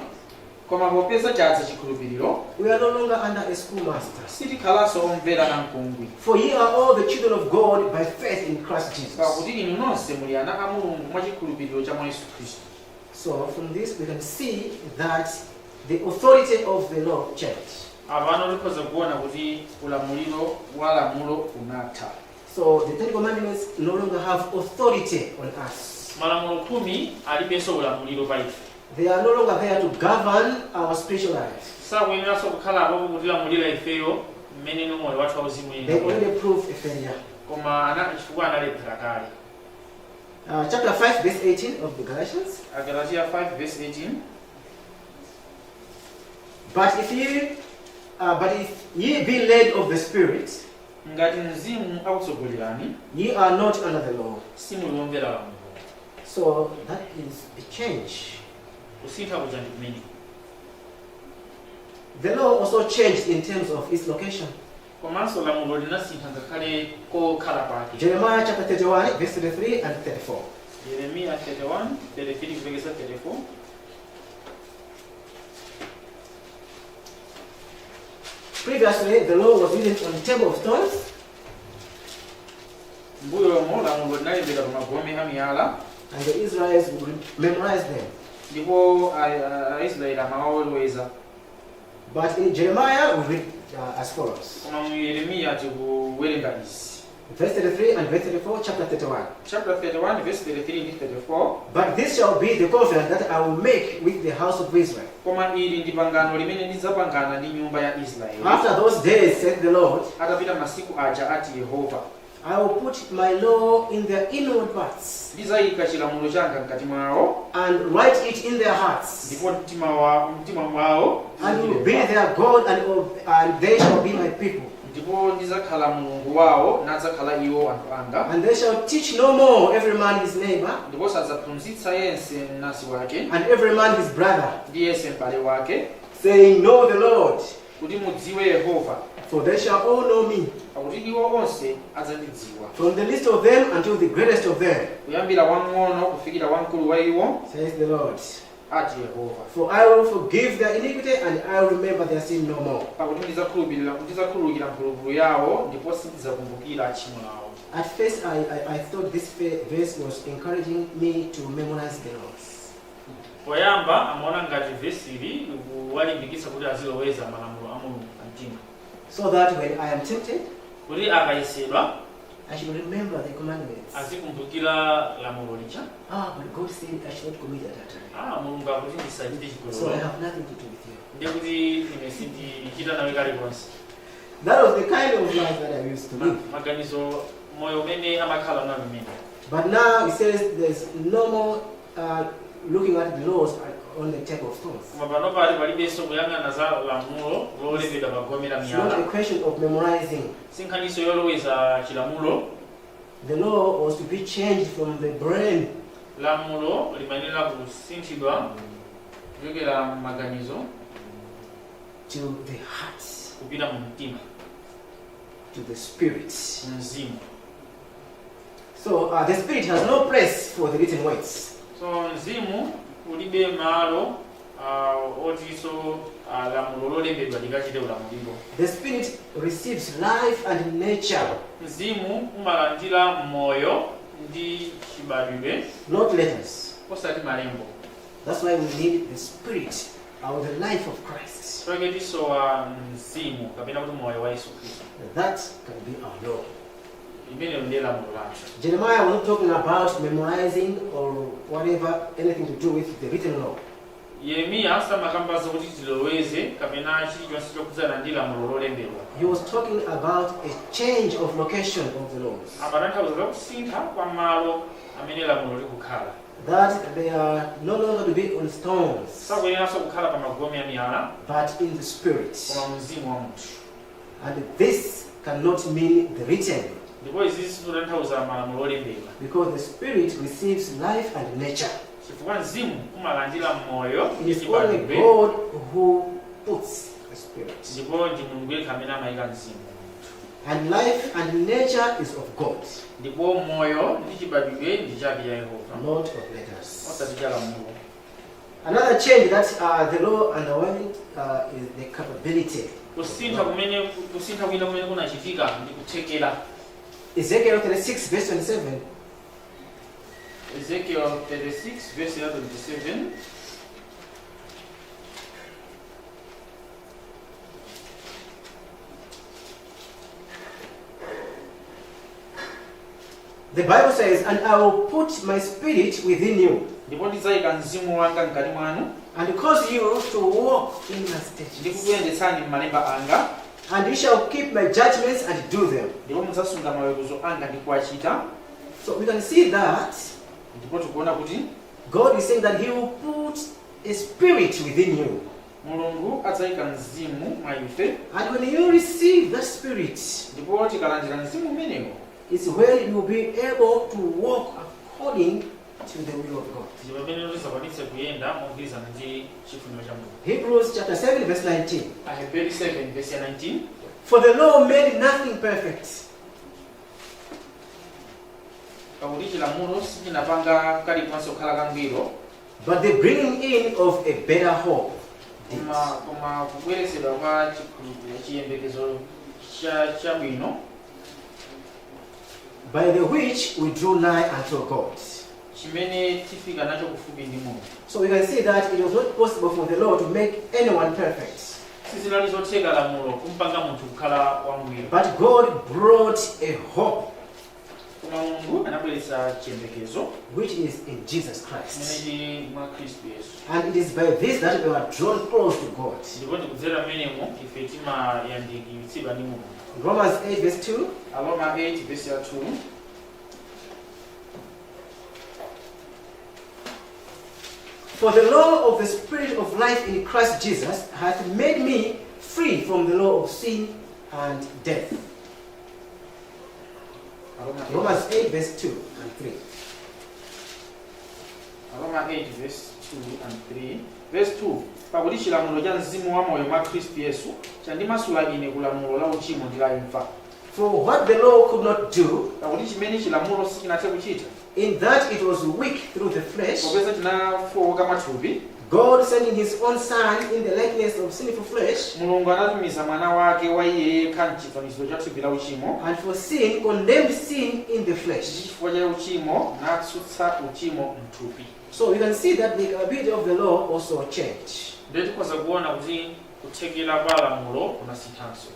koma popeza chadza chikhulupiriro, we are no longer under a schoolmaster. Sitikhalanso omvera namkungwi. For ye are all the children of God by faith in Christ Jesus. Pakuti inu nonse muli ana a Mulungu mwa chikhulupiriro cha mwa Yesu Khristu. So from this we can see that the authority of the law changed. Apano tikhoza kuona kuti ulamuliro wa lamulo unatha. So the Ten Commandments no longer have authority on us. Malamulo 10 alibenso ulamuliro pa ife. They are no longer there to govern our spiritual life. Sakuyeneranso kukhalapo kutilamulira ifeyo mmene moyo wathu wauzimu. They already proved a failure. Koma chifukwa analephera kale. Chapter 5, verse 18 of the Galatians. Agalatiya 5 verse 18. But if ye be led of the Spirit, ngati mzimu akutsogolerani, ye are not under the law. Simuli omvera lamulo. So that is a change. Kusintha kuja ndi kumene. The law also changed in terms of its location. Komanso lamulo linasintha ngakhale kokhala pake. Jeremiah chapter 31, verse 33 and 34. Yeremiya 31 33 kupekesa 34. Previously, the law was written on a table of stones, mbuyomo lamulo linalembedwa pa magome a miyala, and the Israelites would memorize them. Ndipo Aisraeli amawaloweza. But in Jeremiah, we read as follows. Koma mu Yeremiya tikuwerenga izi. Verse 33 and verse 34, chapter 31. Chapter 31 verse 33 ndi 34. But this shall be the covenant that I will make with the house of Israel. Koma ili ndi pangano limene ndidzapangana ndi nyumba ya Israeli. After those days, saith the Lord, Atapita masiku aja, ati Yehova, I will put my law in their inward parts ndidzayika chilamulo changa mkati mwawo and write it in their hearts, ndipo mtima mwawo and will be their God, and they shall be my people. Ndipo ndidzakhala Mulungu wawo nadzakhala iwo anthu anga. And they shall teach no more every man his neighbor Ndipo sadzaphunzitsa yense mnansi wake and every man his brother, ndi yense m'bale wake, saying, Know the Lord, kuti mudziwe Yehova, for they shall all know me, pakuti iwo onse adzandidziwa, from the least of them until the greatest of them, kuyambira wamng'ono kufikira wamkulu wa iwo, says the Lord. Ati Yehova. For I will forgive their iniquity and I will remember their sin no more. Pakuti ndidzakhululukira mphulupulu yawo ndipo sindidzakumbukira tchimo lawo. At first, I thought this verse was encouraging me to memorize the laws. Poyamba amaona ngati vesili ikuwalimbikitsa kuti aziloweza malamulo a Mulungu pamtima, So that when I am tempted, kuti akayesedwa I should remember the commandments. Azikumbukira lamulo lija. Ah, but God said I should not commit adultery. Ah, Mulungu akuti ndisachite So I chigololo, have nothing to do with you. ndiye kuti ine sindichita nawe kalikonse. That was the kind of life that I used to live. Maganizo moyo umene amakhala nawo umene. But now it says there's no more looking at the laws on the table of stones. Koma pano pali palibenso kuyang'ana za lamulo lolembedwa pa gome la It's not miyala. a question of memorizing. Si nkhaniso yoloweza chilamulo. The law was to be changed from the brain Lamulo limayenera kusinthidwa kuchokera m'maganizo to the heart, kupita mu mtima, to the spirit. Mu mzimu. So the spirit has no place for the written words. So mzimu ulibe malo otinso lamulo lolembedwa likachite ulamuliro. The spirit receives life and nature, Mzimu umalandira moyo ndi chibadwidwe, not letters. Osati malembo. That's why we need the spirit or the life of Christ. Chifukwa tisowa mzimu kapena kuti moyo wa Yesu Khristu. That can be our law. Imeneyo ndiye lamulo lathu. Jeremiah was not talking about memorizing or whatever, anything to do with the written law. Yeremiya samakambaza kuti tiloweze kapena chilichonse chokhudzana ndi lamulo lolembedwa. He was talking about a change of location of the laws. Amatanthauza za kusintha kwa malo amene lamulo likukhala. That they are no longer to be on stones, Sakuyeneranso kukhala pa magome a miyala, but in the spirit. Koma mzimu wa munthu. And this cannot mean the written, Ndipo izi sizikutanthauza malamulo olembedwa, because the spirit receives life and nature. Chifukwa mzimu umalandira moyo It ndi is only chibadwidwe. God who puts the spirit. Ndipo ndi Mulungu yekha amene amayika mzimu. And life and nature is of God, Ndipo moyo ndi chibadwidwe ndi chake cha Yehova, not of letters. Osati cha lamulo. Another change that the law underwent is the capability. Kusintha kwina kumene kunachitika ndi kuthekera. Ezekiel 36, verse 27. Ezekiel 36 verse ya 27. The Bible says, "And I will put my spirit within you Ndipo ndidzayika mzimu wanga mkati mwanu and cause you to walk in my ndi statutes. kukuyendetsani m'malemba anga, And you shall keep my judgments and do them." Ndipo mudzasunga maweruzo anga ndi kuwachita. So we can see that Ndipo tikuona kuti God is saying that He will put a spirit within you. Mulungu adzayika mzimu mwa ife. And when you receive that spirit, Ndipo tikalandira mzimu umenewo, it's when you will be able to walk according to the will of God. Ndi pamene tidzakwanitse kuyenda mogwirizana ndi chifuniro cha Mulungu. Hebrews chapter 7, verse 19. Aheberi 7 verse ya 19. For the law made nothing perfect, Pakuti chilamulo sichinapanga kalikonse kukhala kangwiro, but the bringing in of a better hope did. Koma kubweretsedwa kwa chiyembekezo chabwino, By the which we draw nigh unto God. Chimene tifika nacho kufupi ndi Mulungu. So we can see that it was not possible for the law to make anyone perfect. Sizinali zotheka lamulo kumpanga munthu kukhala wangwiro. But God brought a hope Koma Mulungu anabweretsa chiyembekezo which is in Jesus chimene Christ. chili mwa Khristu Yesu. And it is by this that we are drawn close to God. Ndipo ndikudzera mmenemo ife timayandikitsidwa ndi Mulungu. Romans 8, verse 2. Aroma 8 verse ya 2. For the law of the Spirit of life in Christ Jesus hath made me free from the law of sin and death. Aroma 8. Romans 8, verse 2 and 3. Aroma 8 verse 2 and 3. Verse 2. Pakuti chilamulo cha mzimu wa moyo mwa Khristu Yesu chandimasula ine ku lamulo la uchimo ndi la imfa. For what the law could not do, Pakuti chimene chilamulo sichinathe kuchita, in that it was weak through the flesh, popeza chinafowoka mwathupi, God sending his own Son in the likeness of sinful flesh, Mulungu anatumiza mwana wake wa iye yekha mchifaniziro cha thupi la uchimo, and for sin condemned sin in the ndi flesh. chifukwa cha uchimo natsutsa uchimo mthupi. So we can see that the ability of the law also changed. Ndiye tikhoza kuona kuti kuthekera kwa lamulo kunasinthanso.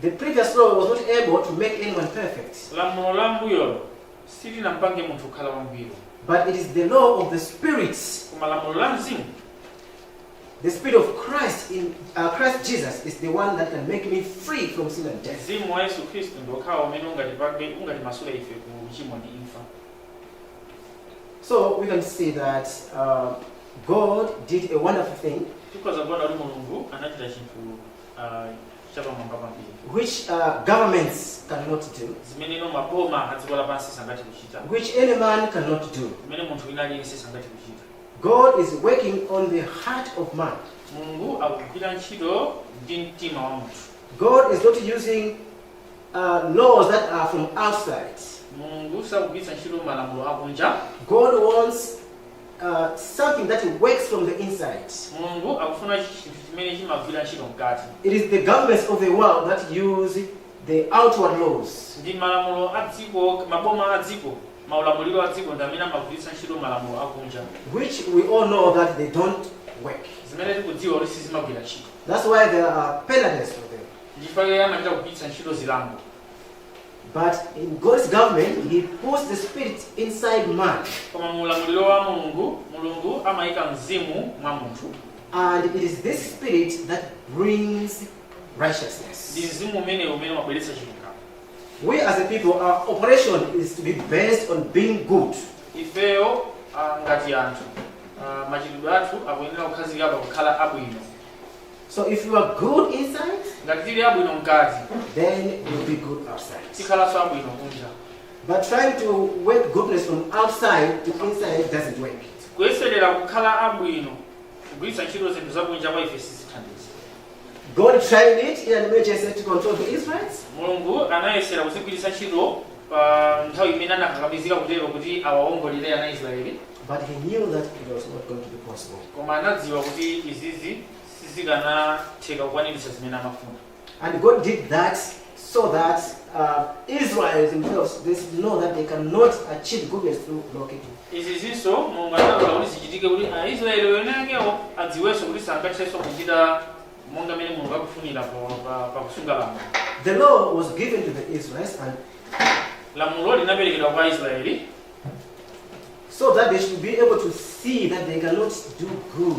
The previous law was not able to make anyone perfect. Lamulo la mbuyolo silinampange munthu kukhala wangwiro, But it is the law of the Spirit, koma lamulo la mzimu, the Spirit of Christ in Christ Jesus is the one that can make me free from sin and death. Mzimu wa Yesu Khristu ndi okhawa umene ungatipange ungatimasule ife ku uchimo ndi imfa. So we can see that God did a wonderful thing, Tikhoza kuona kuti Mulungu anachita chinthu chapamwamba kwambiri, which governments cannot do, zimene maboma a dziko lapansi sangathe kuchita, which any man cannot do. zimene munthu wina aliyense sangathe kuchita. God is working on the heart of man. Mulungu akugwira ntchito ndi mtima wa munthu. God is not using laws that are from outside. Mulungu sakugwiritsa ntchito malamulo akunja. God wants something that works from the inside. Mulungu akufuna chinthu chimene chimagwira ntchito mkati. It is the governments of the world that use the outward laws. Ndi malamulo a dziko, maboma a dziko, maulamuliro a dziko ndi amene amagwiritsa ntchito malamulo akunja, which we all know that they don't work. Zimene tikudziwa kuti sizimagwira ntchito. That's why there are penalties for them. Ndichifukwa amachita kugwiritsa ntchito zilango. But in God's government, He puts the Spirit inside man, Koma mu ulamuliro wa Mulungu, Mulungu amayika mzimu mwa munthu, and it is this Spirit that brings ndi righteousness. mzimu umenewu umene umabweretsa chilungamo. We as a people, our operation is to be based on being good. Ifeyo ngati anthu, machitidwe athu akuyenera kukhazikika pa kukhala abwino. So if you are good inside, Ngati tili abwino mkati, then you'll be good outside. tikhalanso abwino kunja. But trying to work goodness from outside to inside doesn't work. Kuyeserera kukhala abwino kugwiritsa ntchito zinthu zakunja kwa ife sizithandiza. God tried it in an emergency to control the Israelites. Mulungu anayesera kuzigwiritsa ntchito pa nthawi imene anakakamizika kutero kuti awawongolere ana Israeli, But he knew that it was not going to be possible. Koma anadziwa kuti izizi sizikanatheka kukwaniritsa zimene amafuna. And God did that so that Israel themselves, they should know that they cannot achieve goodness through law keeping. Izizinso Mulungu analola kuti zichitike kuti Aisraeli eni akewo adziwenso kuti sangathenso kuchita monga mmene Mulungu akufunira pakusunga lamulo. The law was given to the Israelites and Lamulo linaperekedwa kwa Israeli so that they should be able to see that they cannot do good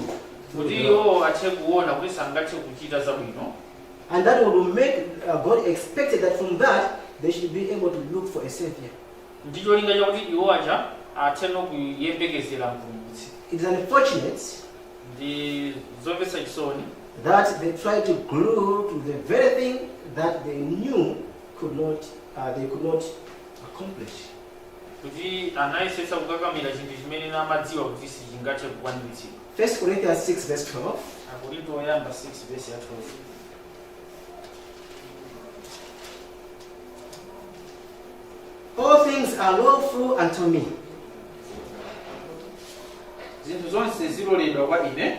through kuti the law. iwo athe kuona kuti sangathe kuchita zabwino. And that would make God expected that from that they should be able to look for a savior. Ndi cholinga chakuti iwo aja atheno kuyembekezera mpulumutsi. It is unfortunate Ndi zomvetsa chisoni that they tried to glue to the very thing that they knew could not, they could not accomplish. Kuti anayesetsa kukakamira chinthu chimene amadziwa kuti sichingathe kukwaniritsidwa. 1 Corinthians 6 verse 12. Akorinto oyamba 6 verse ya 12. All things are lawful unto me, Zinthu zonse ziloledwa kwa ine,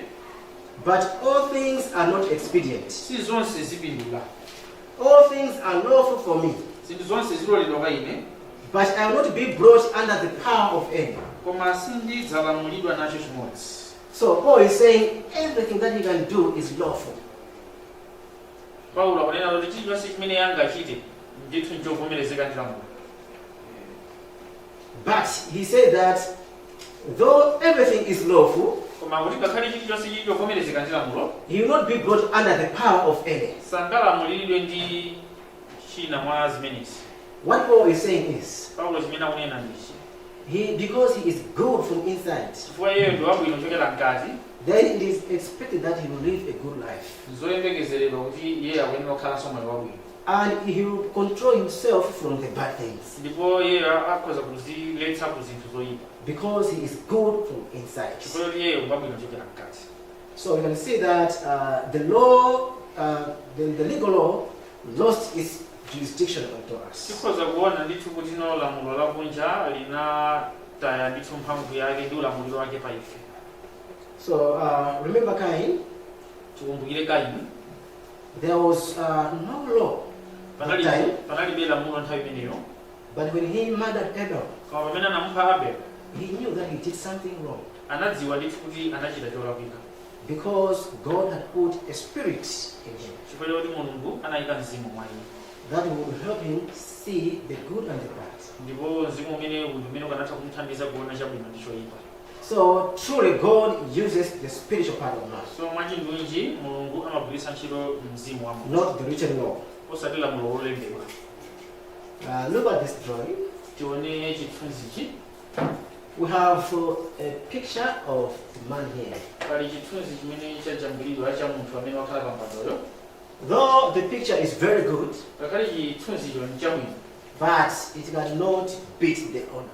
but all things are not expedient. Si zonse zipindula. All things are lawful for me, Zinthu zonse ziloledwa kwa ine, but I will not be brought under the power of any. Koma sindidzalamulidwa nacho chimodzi. So Paul is saying everything that he can do is lawful. Paulo akunena kuti chilichonse chimene angachite Ndithu nchovomerezeka ndi lamulo. But he said that though everything is lawful, Koma kuti ngakhale chilichonse chili chovomerezeka ndi lamulo, he will not be brought under the power of any. Sangalamuliridwe ndi china mwa zimenezi. What Paul is saying is, Paulo chimene akunena ndichi, because he is good from inside, chifukwa iyeyo ndi wabwino kuchokera mkati, then it is expected that he will live a good life. Zoyembekezeredwa kuti iye akuyenera kukhalanso moyo wabwino. And he will control himself from the bad things. Ndipo iyeyo akhoza kuziletsa ku zinthu zoyipa. Because he is good from inside. Chifukwa choti iyeyo ngwabwino kuchokera mkati. So we can see that the law, the legal law, lost its jurisdiction unto us. Tikhoza kuona ndithu kuti no lamulo lakunja linataya ndithu mphamvu yake ndi ulamuliro wake pa ife. So remember Cain, Tikumbukire Kaini. There was no law that time, Panalibe lamulo nthawi imeneyo. But when he murdered Abel, Koma pamene anamupha Abel, he knew that he did something wrong anadziwa ndithu kuti anachita cholakwika. Because God had put a spirit in him Chifukwa chakuti Mulungu anayika mzimu mwa iye that would help him see the good and the bad. Ndipo mzimu umene ndi umene ukanatha kumuthandiza kuona chabwino ndi choyipa. So truly God uses the spiritual part of man, So mwachindunji Mulungu amagwiritsa ntchito mzimu wa munthu, not the written law. Osati lamulo lolembedwa. Look at this drawing. Tione chithunzichi. We have a picture of the man here. Pali chithunzi chimene chajambulidwa cha munthu amene wakhala pa mpandoyo. Though the picture is very good, Ngakhale chithunzicho ndi chabwino, but it cannot beat the owner.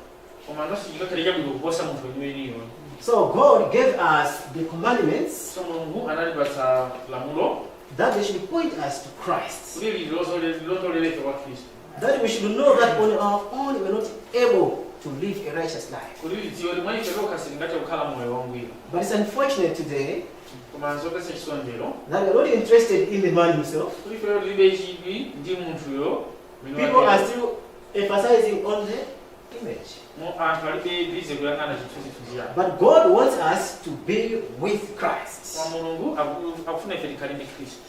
Koma nonse chingakhale chabwino kuposa munthu weniweniyo. So God gave us the commandments So Mulungu anatipatsa lamulo that they should point us to Christ. Kuti lilondolere ife kwa Khristu. That we should know that on our own we are not able to live a righteous life. Kuti tidziwe kuti mwa ife tokha sitingathe kukhala moyo wangwiro. But it's unfortunate today Koma nzomvetsa chisoni lero that we are not interested in the man himself. Kuti ifeyo tilibe chidwi ndi munthuyo mwini People wakeyo. are still emphasizing on the image. Anthu alibe busy kuyang'ana chithunzithunzi chake. But God wants us to be with Christ. Koma Mulungu akufuna ife tikhale ndi Khristu.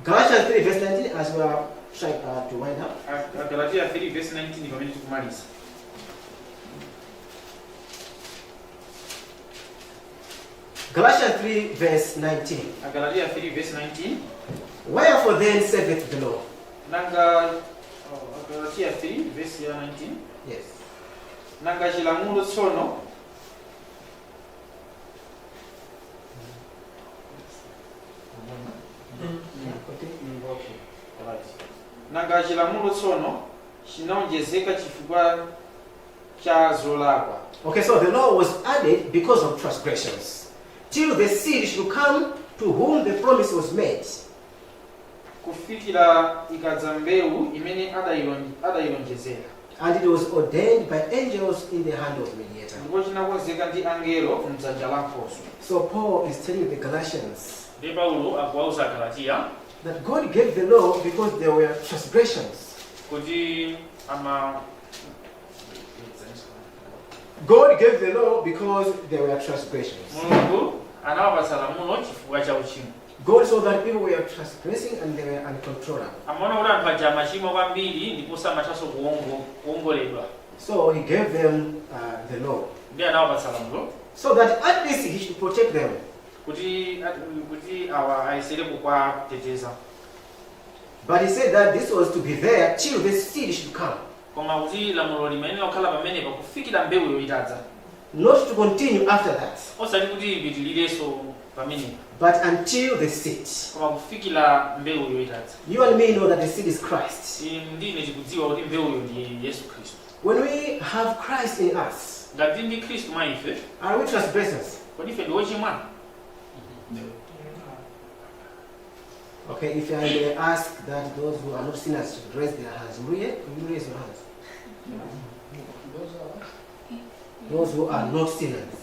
Galatians 3 verse 19, as we are trying to wind up. Galatiya 3 verse 19 pamene tikumaliza. Galatians 3 verse 19. Galatiya 3 verse 19. Wherefore then saveth the law? Nanga, oh, Galatiya 3 verse ya 19. Yes. Nanga chilamulo tsono Okay. Right. Nanga chilamulo tsono chinawonjezeka chifukwa cha zolakwa. Okay, so the law was added because of transgressions, till the seed should come to whom the promise was made. Kufikira ikadza mbewu imene adayilonjezera. And it was ordained by angels in the hand of mediator. Ndipo chinakonzeka ndi angelo mdzanja la nkhoswe. So Paul is telling the Galatians Ndi Paulo akuwauza Agalatiya that God gave the law because there were transgressions. Kuti ama God gave the law because there were transgressions. Mulungu anawapatsa lamulo chifukwa cha uchimo. God saw that people were transgressing and they were uncontrollable. Amaona kuti anthu aja amachimwa kwambiri ndipo samathanso kuwongoledwa. So he gave them the law Ndi anawapatsa lamulo so that at least he should protect them. Kuti awa ayesere kuwateteza. But he said that this was to be there till the seed should come. Koma kuti lamulo limayenera kukhala pamenepa kufikira mbewuyo itadza. Not to continue after that, Osati kuti ipitilirenso pamenepa, but until the seed. Koma kufikira mbewuyo itadza. You and me know that the seed is Christ. Inu ndine tikudziwa kuti mbewuyo ndi Yesu Khristu. When we have Christ in us, Ngati ndi Khristu mwa ife, are we transgressors? Kodi ife ndi wochimwa? Okay, if I may ask that those who are not sinners should raise their hands. Will you raise your hands? Those are what? Those who are not sinners.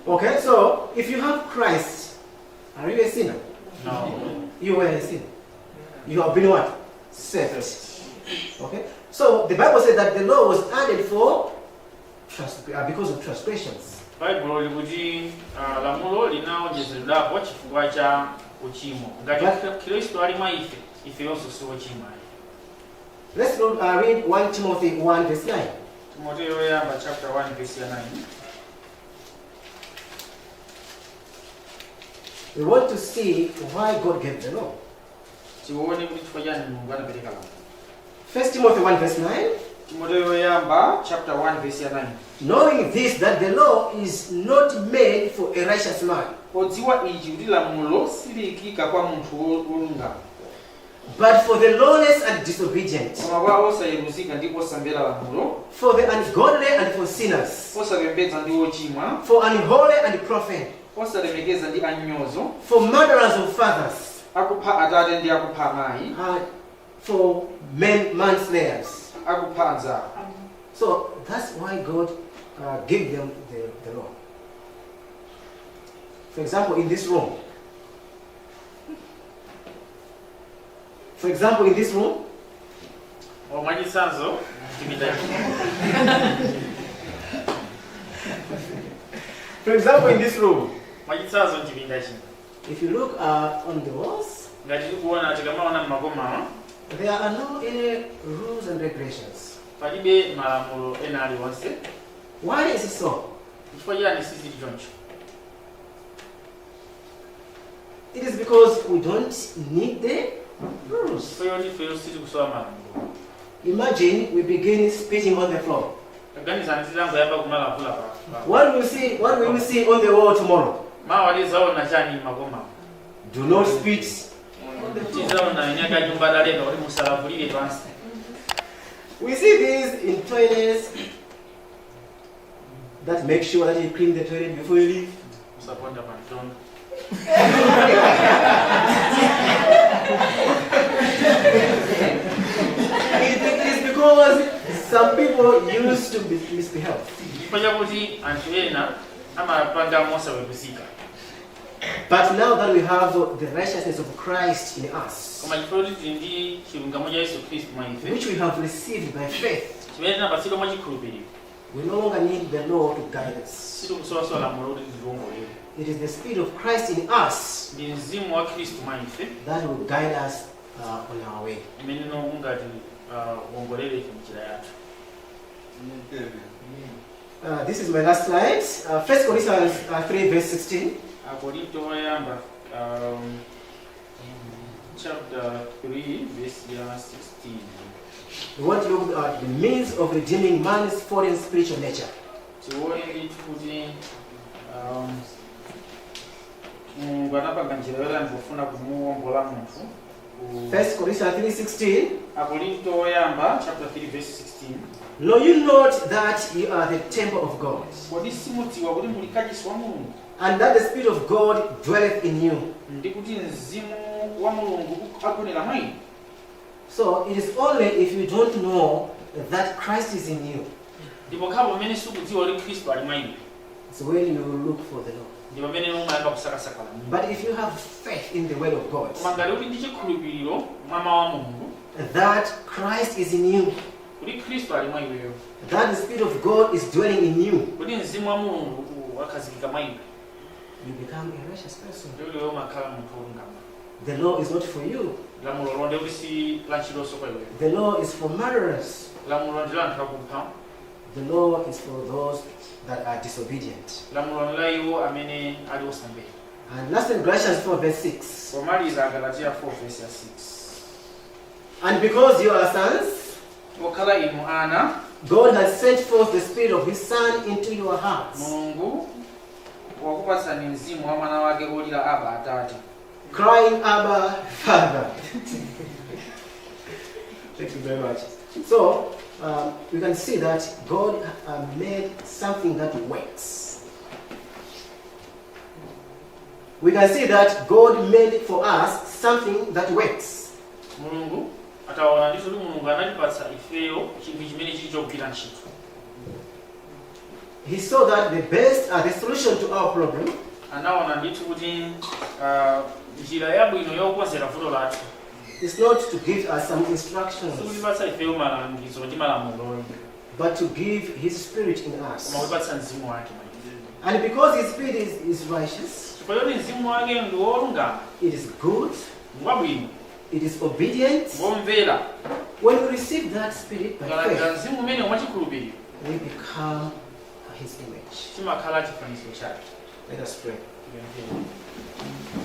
Okay, so if you have Christ, are you a sinner? No. You were a sinner. You have been what? Saved. Okay? So the Bible said that the law was added for because of transgressions. Baibulo likuti lamulo linaonjezeredwapo chifukwa cha Uchimo. Ngati Khristu ali mwa ife, ifeyonso si ochimwa. Let's read 1 Timothy 1 verse 9. Timoteyo yoyamba chapter 1 verse ya 9. We want to see why God gave the law. Tione kuti chifukwa chani Mulungu anapereka lamulo. 1 Timothy 1 verse 9. Timoteyo yoyamba chapter 1 verse ya 9. Knowing this, that the law is not made for a righteous man, Podziwa ichi kuti lamulo siliyikika kwa munthu wolungama, but for the lawless and disobedient, koma kwa osayeruzika ndi osamvera lamulo, for the ungodly and for sinners, osapembedza ndi ochimwa, for unholy and profane, osalemekeza ndi anyozo, for murderers of fathers, akupha atate ndi akupha amayi, and for men manslayers. Akupha anzawo. So that's why God gave them the law. For example, in this room. For example, in this room, Mwachitsanzo chipinda. For example, in this room, Mwachitsanzo mchipinda chino, if you look on the walls, ngati tikuona tikamaona mmakomawa, there are no any rules and regulations. Palibe malamulo ena aliwonse. Why is it so? Chifukwa chani sizili choncho? It is because we don't need the rules. Chifukwa choti ifeyo sitikusowa malamulo. Imagine we begin spitting on the floor. Taganizani titangoyamba kumalavula pa. What will we see? What will we see on the wall tomorrow? Mawa tizaona chani mmakomawa? Do not spit on the floor. Tizaona eni ake anyumba atalemba kuti musalavulire pansi. We see this in toilets that make sure that you clean the toilet before you leave. Musaponda pa mtondo. It is because some people used to misbehave. Chifukwa chakuti anthu ena amapanga mosaweruzika. But now that we have the righteousness of Christ in us, Koma chifukwa kuti tili ndi chilungamo cha Yesu Khristu mwa ife, which we have received by faith, chimene tinapatsidwa mwa chikhulupiriro, we no longer need the law to guide us. Sitikusowasowa lamulo kuti titiwongolere. It is the Spirit of Christ in us Ndi mzimu wa Khristu mwa ife that will guide us on our way. imene ungati wongolere ife mnjira yathu. This is my last slide. 1 Corinthians 3, verse 16. Akorinto oyamba chapter 3 verse ya 16. We want to look at the means of redeeming man's fallen spiritual nature. Tione ndithu kuti Mulungu anapanga njira yotani pofuna kumuwombola munthu 1 Corinthians 3:16. Akorinto oyamba chapter 3 verse 16. Know you not that you are the temple of God, Kodi simudziwa kuti muli kachisi wa Mulungu, and that the Spirit of God dwelleth in you? Ndi kuti mzimu wa Mulungu agonera mwa inu? So it is only if you don't know that Christ is in you, Ndipo khapo pamene sikudziwa kuti Khristu ali mwa iwe, it's when you look for the law. Ndi pamene umayamba kusakasaka lamulo. But if you have faith in the word of God, Koma ngati uli ndi chikhulupiriro mwa mawu a Mulungu, that Christ is in you, kuti Khristu ali mwa iweyo, that the Spirit of God is dwelling in you, kuti mzimu wa Mulungu wakhazikika mwa iwe, you become a righteous person. Ndiye iwe umakhala munthu wolungama. The law is not for you. Lamulo londe kuti si la ntchitonso kwa iweyo. The law is for murderers. Lamulo ndi la anthu akupha. The law is for those that are disobedient. Lamulo ndi la iwo amene ali osamvera. And lastly, Galatians 4, verse 6. Pomaliza Agalatiya 4 verse ya 6. And because you are sons, Pokhala inu ana, God has sent forth the Spirit of His Son into your hearts, Mulungu wakupatsani mzimu wa mwana wake olira Aba Atate, crying, "Abba, Father." Thank you very much. So, we can see that God made something that works. We can see that God made for us something that works. Mulungu ataona ndithu kuti Mulungu anatipatsa ifeyo chinthu chimene chili chogwira ntchito. He saw that the solution to our problem Anaona ndithu kuti njira yabwino yokonzera vuto lathu is not to give us some instructions, sikutipatsa ifeyo malangizo ndi malamulo, but to give His Spirit in us. Koma kutipatsa mzimu wake mwa ife. And because His Spirit is righteous, Chifukwa choti mzimu wake ndi wolungama, it is good, ngwabwino, it is obedient. ngomvera. When we receive that Spirit by Tikalandira faith, mzimu umene mwachikhulupiriro, we become His image. Timakhala chifanizo chake. Let us pray. Tipemphere.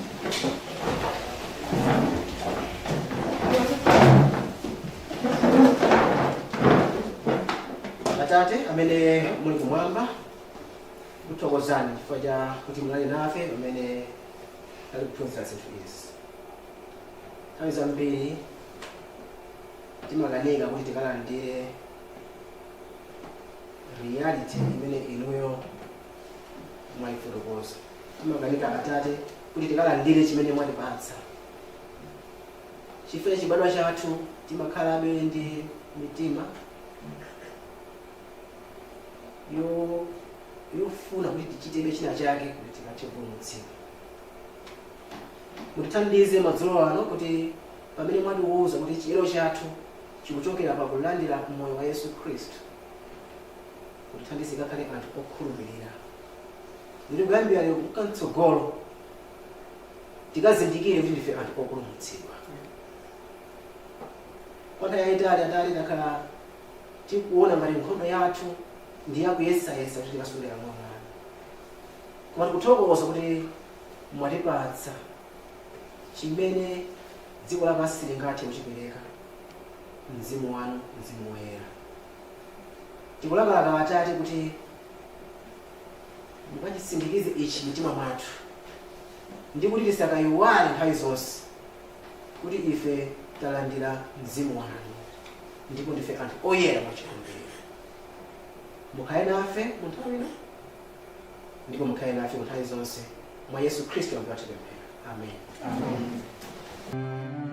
Atate amene muli kumwamba, kuthokozani chifukwa cha kuti munali nafe pamene tali kuphunzira zinthu izi. Nthawi zambiri timakanika kuti tikalandire reality imene inuyo mwayifotokoza. Timakanika, Atate, kuti tikalandire chimene mwatipatsa chifukwa chibadwa chathu timakhalabe ndi mitima yofuna kuti tichitebe china chake kuti tikathe kupulumutsidwa. Mutithandize madzulo ano kuti pamene mwatiwuza kuti chiyero chathu chikuchokera pakulandira moyo wa Yesu Khristu, mutithandize kakhale anthu okhulupirira nditi kuyambira lero kumka mtsogolo tikazindikire kuti ndife anthu opulumutsidwa. Kwa nthawi yayitali, Atate, takhala tikuona ngati nkhondo yathu ndi yakuyesayesa kuti tikasunge lamulo lanu, koma tikuthokoza kuti mwatipatsa chimene dziko lapansi silingathe kuchipereka, mzimu wanu, Mzimu Woyera. Tikulakalaka, Atate, kuti mukachisindikize ichi mitima mwathu ndi kuti tisakayiwale nthawi zonse kuti ife talandira mzimu wanu ndipo ndife anthu oyera mwachikhulupiriro. Mukhale nafe mu nthawi ino ndipo mukhale nafe mu nthawi zonse. Mwa Yesu Khristu ambuye athu pemphera, amen. Amen.